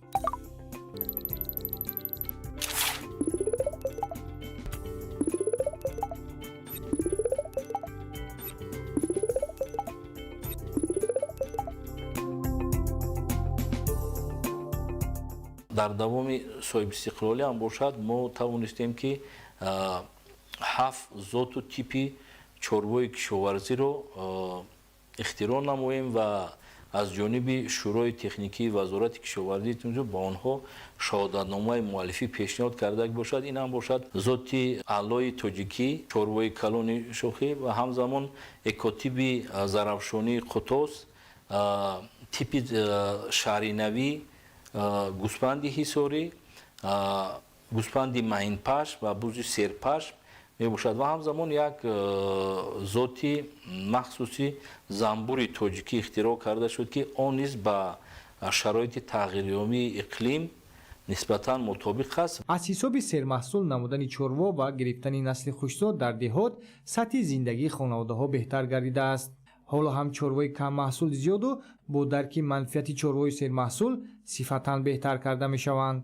E: Дар давоми соҳибистиқлолӣ ҳам бошад, мо тавонистем, ки 7 зоту типи чорвои кишоварзиро ихтироъ намоем ва аз ҷониби Шӯрои техникии Вазорати кишоварзии ба онҳо шаҳодатномаи муаллифӣ пешниҳод карда бошад. Ин ҳам бошад зоти аълои тоҷикӣ, чорвои калони шохӣ ва ҳамзамон экотиби зарафшонии қутос, типи шаҳринавӣ, гӯспанди ҳисорӣ, гӯспанди маинпаш ва бузи серпаш мебошад ва ҳамзамон як зоти махсуси занбури тоҷикӣ ихтироъ карда шуд, ки он низ ба шароити тағйирёбии иқлим нисбатан мутобиқ аст.
A: Аз ҳисоби сермаҳсул намудани чорво ва гирифтани насли хушзод дар деҳот сатҳи зиндагии хонаводаҳо беҳтар гардидааст. Ҳоло ҳам чорвои каммаҳсул зиёду бо дарки манфиати чорвои сермаҳсул сифатан беҳтар карда мешаванд.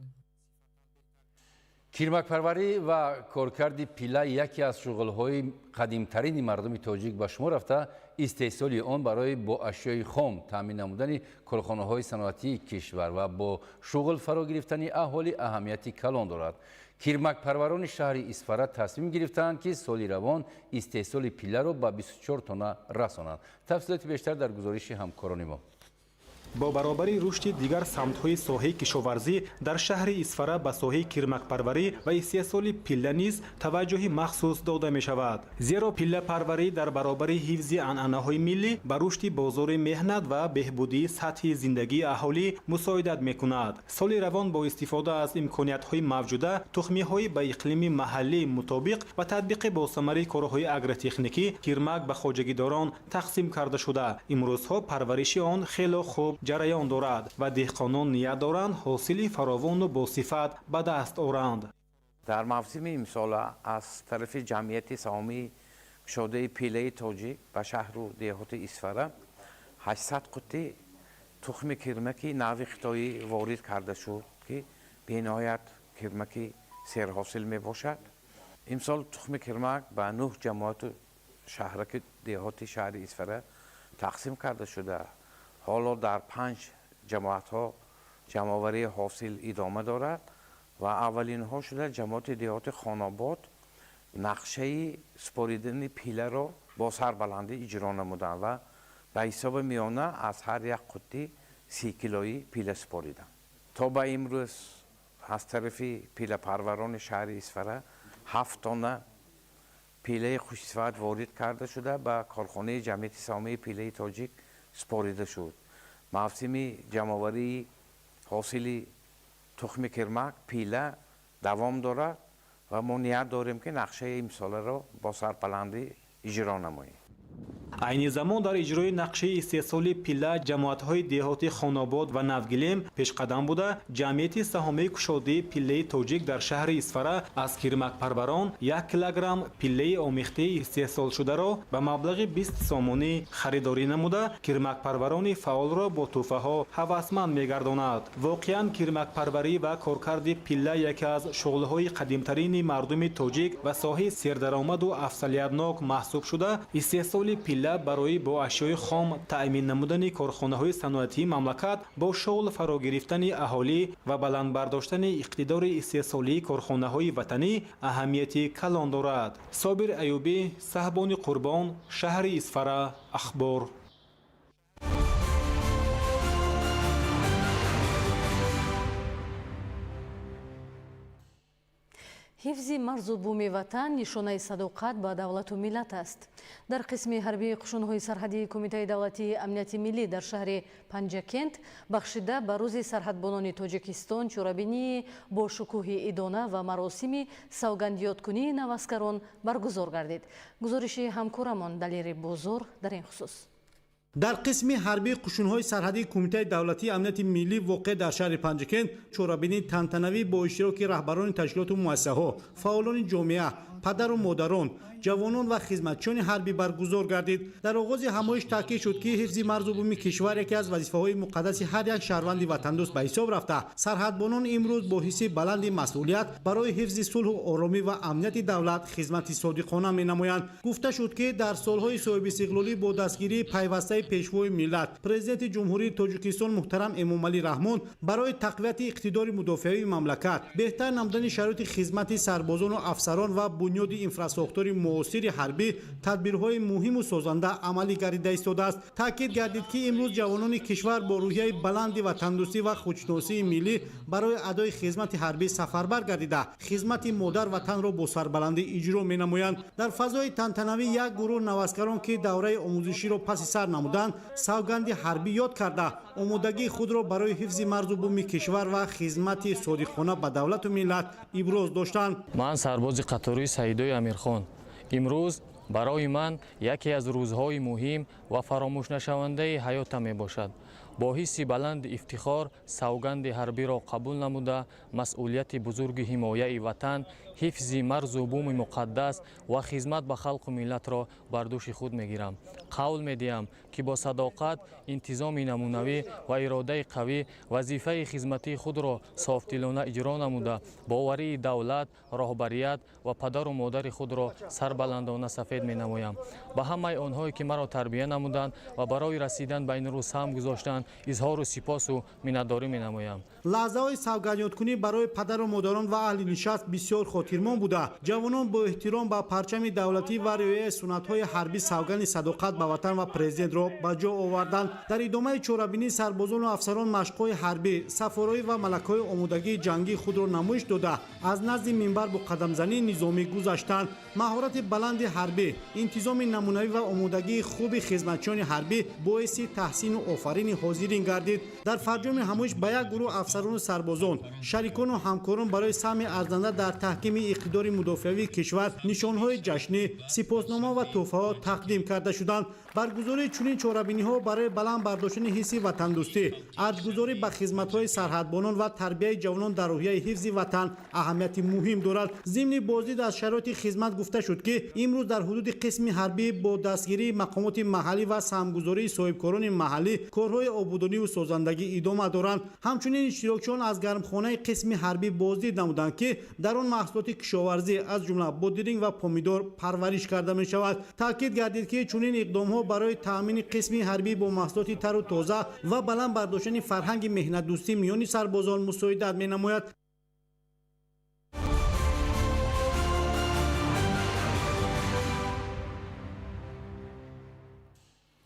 H: Кирмакпарварӣ ва коркарди пила яке аз шуғлҳои қадимтарини мардуми тоҷик ба шумор рафта, истеҳсоли он барои бо ашёи хом таъмин намудани корхонаҳои саноатии кишвар ва бо шуғл фаро гирифтани аҳолӣ аҳамияти калон дорад. Кирмакпарварони шаҳри Исфара тасмим гирифтаанд, ки соли равон истеҳсоли пиларо ба 24 тонна расонанд. Тафсилоти бештар дар гузориши ҳамкорони мо.
B: Бо баробари рушди дигар самтҳои соҳаи кишоварзӣ дар шаҳри Исфара ба соҳаи кирмакпарварӣ ва истеҳсоли пилла низ таваҷҷӯҳи махсус дода мешавад. Зеро пиллапарварӣ дар баробари ҳифзи анъанаҳои миллӣ ба рушди бозори меҳнат ва беҳбудии сатҳи зиндагии аҳолӣ мусоидат мекунад. Соли равон бо истифода аз имкониятҳои мавҷуда, тухмиҳои ба иқлими маҳаллӣ мутобиқ ва татбиқи босамари корҳои агротехникӣ кирмак ба хоҷагидорон тақсим карда шуда. Имрӯзҳо парвариши он хело хуб ҷараён дорад ва деҳқонон ният доранд ҳосили фаровону босифат ба даст оранд.
D: Дар мавсими имсола аз тарафи ҷамъияти саҳомии кушодаи пилаи тоҷик ба шаҳру деҳоти Исфара 800 қуттӣ тухми кирмаки нави хитоӣ ворид карда шуд, ки бениҳоят кирмаки серҳосил мебошад. Имсол тухми кирмак ба 9 ҷамоату шаҳраки деҳоти шаҳри Исфара тақсим карда шуда. Ҳоло дар 5 ҷамоатҳо ҷамъоварии ҳосил идома дорад ва аввалинҳо шуда ҷамоати деҳоти Хонобод нақшаи супоридани пиларо бо сарбаландӣ иҷро намуданд ва ба ҳисоби миёна аз ҳар як қуттӣ 30 килои пила супориданд. То ба имрӯз аз тарафи пилапарварони шаҳри Исфара 7 тонна пилаи хушсифат ворид карда шуда ба корхонаи ҷамъияти саҳомии пилаи тоҷик супорида шуд. Мавсими ҷамъоварии ҳосили тухми кирмак пила давом дорад ва мо ният дорем, ки нақшаи имсоларо бо сарбаландӣ иҷро намоем.
B: Айни замон дар иҷрои нақшаи истеҳсоли пилла ҷамоатҳои деҳоти Хонобод ва Навгилем пешқадам буда, ҷамъияти саҳомии кушодии пиллаи тоҷик дар шаҳри Исфара аз кирмакпарварон 1 килограмм пиллаи омехтаи истеҳсолшударо ба маблағи 20 сомонӣ харидорӣ намуда, кирмакпарварони фаъолро бо тӯҳфаҳо ҳавасманд мегардонад. Воқеан, кирмакпарварӣ ва коркарди пилла яке аз шуғлҳои қадимтарини мардуми тоҷик ва соҳаи сердаромаду афзалиятнок маҳсуб шуда, истеҳсоли пилла барои бо ашёи хом таъмин намудани корхонаҳои саноатии мамлакат, бо шуғл фаро гирифтани аҳолӣ ва баланд бардоштани иқтидори истеҳсолии корхонаҳои ватанӣ аҳамияти калон дорад. Собир Аюбӣ, Саҳбони Қурбон, шаҳри Исфара, Ахбор.
G: Ҳифзи марзу буми ватан нишонаи садоқат ба давлату миллат аст. Дар қисми ҳарбии қушунҳои сарҳадии Кумитаи давлатии амнияти миллӣ дар шаҳри Панҷакент бахшида ба рӯзи сарҳадбонони Тоҷикистон чорабинии бо шукӯҳи идона ва маросими савгандёдкунии наваскарон баргузор гардид. Гузориши ҳамкорамон Далери Бозор дар ин хусус.
U: Дар қисми ҳарбии қушунҳои сарҳадии Кумитаи давлатии амнияти миллӣ воқеъ дар шаҳри Панҷакент чорабинии тантанавӣ бо иштироки раҳбарони ташкилоту муассисаҳо, фаъолони ҷомеа, падару модарон, ҷавонон ва хизматчиёни ҳарбӣ баргузор гардид. Дар оғози ҳамоиш таъкид шуд, ки ҳифзи марзу буми кишвар яке аз вазифаҳои муқаддаси ҳар як шаҳрванди ватандӯст ба ҳисоб рафта, сарҳадбонон имрӯз бо ҳисси баланди масъулият барои ҳифзи сулҳу оромӣ ва амнияти давлат хизмати содиқона менамоянд. Гуфта шуд, ки дар солҳои соҳибистиқлолӣ бо дастгирии пайвастаи пешвои миллат, Президенти Ҷумҳурии Тоҷикистон муҳтарам Эмомалӣ Раҳмон барои тақвияти иқтидори мудофиавии мамлакат, беҳтар намудани шароити хизмати сарбозону афсарон ва бунёди инфрасохтори муосири ҳарбӣ тадбирҳои муҳиму созанда амалӣ гардида истодааст. Таъкид гардид, ки имрӯз ҷавонони кишвар бо рӯҳияи баланди ватандӯстӣ ва худшиносии миллӣ барои адои хизмати ҳарбӣ сафарбар гардида, хизмати модар ватанро бо сарбаландӣ иҷро менамоянд. Дар фазои тантанавӣ як гурӯҳ наваскарон, ки давраи омӯзиширо паси сар намуданд, савганди ҳарбӣ ёд карда, омодагии худро барои ҳифзи марзу буми кишвар ва хизмати содиқона ба давлату миллат иброз доштанд.
X: Ман сарбози қатории Саидои Амирхон. Имрӯз барои ман яке аз рӯзҳои муҳим ва фаромӯшнашавандаи ҳаётам мебошад. Бо ҳисси баланди ифтихор савганди ҳарбиро қабул намуда, масъулияти бузурги ҳимояи ватан, ҳифзи марзу буми муқаддас ва хизмат ба халқу миллатро бар дӯши худ мегирам. Қавл медиҳам, ки бо садоқат, интизоми намунавӣ ва иродаи қавӣ вазифаи хизматии худро софдилона иҷро намуда, боварии давлат, роҳбарият ва падару модари худро сарбаландона сафед менамоям. Ба ҳамаи онҳое, ки маро тарбия намуданд ва барои расидан ба ин рӯз саҳм гузоштанд, изҳору сипосу миннатдорӣ менамоям.
U: Лаҳзаҳои савгандёдкунӣ барои падару модарон ва аҳли нишаст бисёр хотирмон буда, ҷавонон бо эҳтиром ба парчами давлатӣ ва риояи суннатҳои ҳарбӣ савгани садоқат ба ватан ва президентро ба ҷо оварданд. Дар идомаи чорабинӣ сарбозону афсарон машқҳои ҳарбӣ, сафороӣ ва малакаҳои омодагии ҷангии худро намоиш дода, аз назди минбар бо қадамзании низомӣ гузаштанд. Маҳорати баланди ҳарбӣ, интизоми намунавӣ ва омодагии хуби хизматчиёни ҳарбӣ боиси таҳсину офарини ҳозирин гардид. Дар фарҷоми ҳамоиш ба як гурӯҳ афсарону сарбозон, шарикону ҳамкорон барои саҳми арзанда дар таҳкими иқтидори мудофиавии кишвар нишонҳои ҷашнӣ, сипоснома ва тӯҳфаҳо тақдим карда шуданд. Баргузории чунин чорабиниҳо барои баланд бардоштани ҳисси ватандӯстӣ, арҷгузорӣ ба хизматҳои сарҳадбонон ва тарбияи ҷавонон дар рӯҳияи ҳифзи ватан аҳамияти муҳим дорад. Зимни боздид аз шароити хизмат гуфта шуд, ки имрӯз дар ҳудуди қисми ҳарбӣ бо дастгирии мақомоти маҳаллӣ ва саҳмгузории соҳибкорони маҳаллӣ корҳои ободониву созандагӣ идома доранд. Ҳамчунин иштирокчиён аз гармхонаи қисми ҳарбӣ боздид намуданд, ки дар он маҳсулоти кишоварзӣ аз ҷумла бодиринг ва помидор парвариш карда мешавад. Таъкид гардид, ки чунин иқдомҳо барои таъмини қисми ҳарбӣ бо маҳсулоти тару тоза ва баланд бардоштани фарҳанги меҳнатдӯстӣ миёни сарбозон мусоидат менамояд.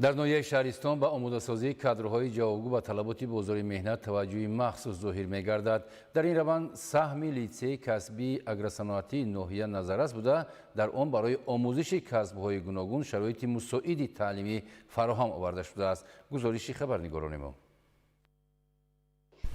H: Дар ноҳияи Шаҳристон ба омодасозии кадрҳои ҷавобгӯ ба талаботи бозори меҳнат таваҷҷӯҳи махсус зоҳир мегардад. Дар ин раванд саҳми литсеи касбии агросаноатии ноҳия назаррас буда, дар он барои омӯзиши касбҳои гуногун шароити мусоиди таълимӣ фароҳам оварда шудааст. Гузориши хабарнигорони мо.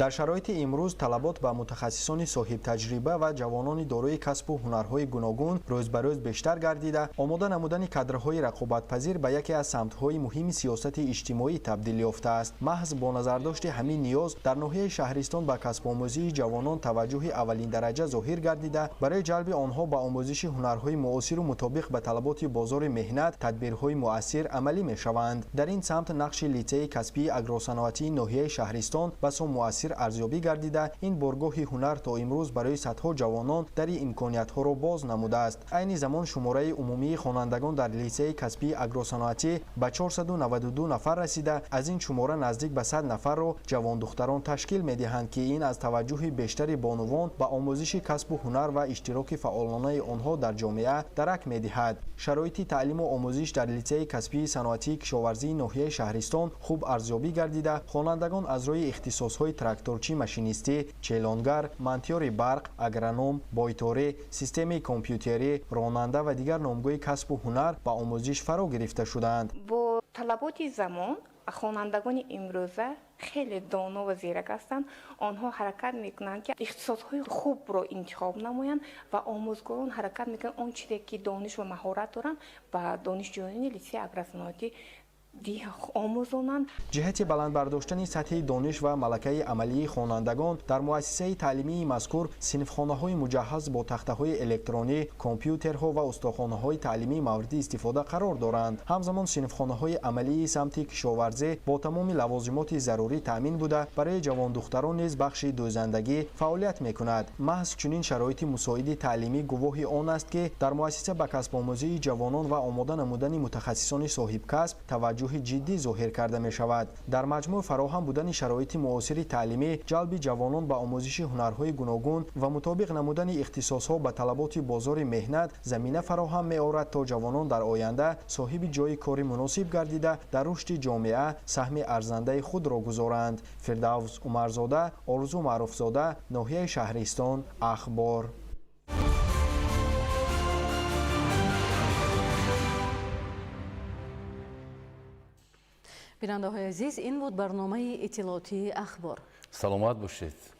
I: Дар шароити имрӯз талабот ба мутахассисони соҳибтаҷриба ва ҷавонони дорои касбу ҳунарҳои гуногун рӯз ба рӯз бештар гардида, омода намудани кадрҳои рақобатпазир ба яке аз самтҳои муҳими сиёсати иҷтимоӣ табдил ёфтааст. Маҳз бо назардошти ҳамин ниёз дар ноҳияи Шаҳристон ба касбомӯзии ҷавонон таваҷҷӯҳи аввалиндараҷа зоҳир гардида, барои ҷалби онҳо ба омӯзиши ҳунарҳои муосиру мутобиқ ба талаботи бозори меҳнат тадбирҳои муассир амалӣ мешаванд. Дар ин самт нақши литсеи касбии агросаноатии ноҳияи Шаҳристон басо муассир арзёбӣ гардида, ин боргоҳи ҳунар то имрӯз барои садҳо ҷавонон дари имкониятҳоро боз намудааст. Айни замон шумораи умумии хонандагон дар литсеи касбии агросаноатӣ ба 492 нафар расида, аз ин шумора наздик ба 100 нафарро ҷавондухтарон ташкил медиҳанд, ки ин аз таваҷҷӯҳи бештари бонувон ба омӯзиши касбу ҳунар ва иштироки фаъолонаи онҳо дар ҷомеа дарак медиҳад. Шароити таълиму омӯзиш дар литсеи касбии саноатии кишоварзии ноҳияи Шаҳристон хуб арзёбӣ гардида, хонандагон аз рӯи ихтисосҳои тракторчӣ, машинистӣ, челонгар, мантиёри барқ, агроном, бойторӣ, системаи компютерӣ, ронанда ва дигар номгӯи касбу ҳунар ба омӯзиш фаро гирифта шудаанд.
J: Бо талаботи замон хонандагони имрӯза хеле доно ва зирак ҳастанд. Онҳо ҳаракат мекунанд, ки ихтисосҳои хубро интихоб намоянд ва омӯзгорон ҳаракат мекунанд он чизе ки дониш ва маҳорат доранд ба донишҷӯёни литсеи агросаноатӣ омӯзонанд.
I: Ҷиҳати баланд бардоштани сатҳи дониш ва малакаи амалии хонандагон дар муассисаи таълимии мазкур синфхонаҳои муҷаҳҳаз бо тахтаҳои электронӣ, компютерҳо ва устохонаҳои таълимӣ мавриди истифода қарор доранд. Ҳамзамон синфхонаҳои амалии самти кишоварзӣ бо тамоми лавозимоти зарурӣ таъмин буда, барои ҷавондухтарон низ бахши дӯзандагӣ фаъолият мекунад. Маҳз чунин шароити мусоиди таълимӣ гувоҳи он аст, ки дар муассиса ба касбомӯзии ҷавонон ва омода намудани мутахассисони соҳибкасб таваҷҷӯҳи ҷиддӣ зоҳир карда мешавад. Дар маҷмӯъ фароҳам будани шароити муосири таълимӣ, ҷалби ҷавонон ба омӯзиши ҳунарҳои гуногун ва мутобиқ намудани ихтисосҳо ба талаботи бозори меҳнат замина фароҳам меорад, то ҷавонон дар оянда соҳиби ҷойи кори муносиб гардида, дар рушди ҷомеа саҳми арзандаи худро гузоранд. Фирдавс Умарзода, Орзу Маъруфзода, ноҳияи Шаҳристон, Ахбор.
G: Бинандаҳои азиз, ин буд барномаи иттилоотии Ахбор.
H: Саломат бошед.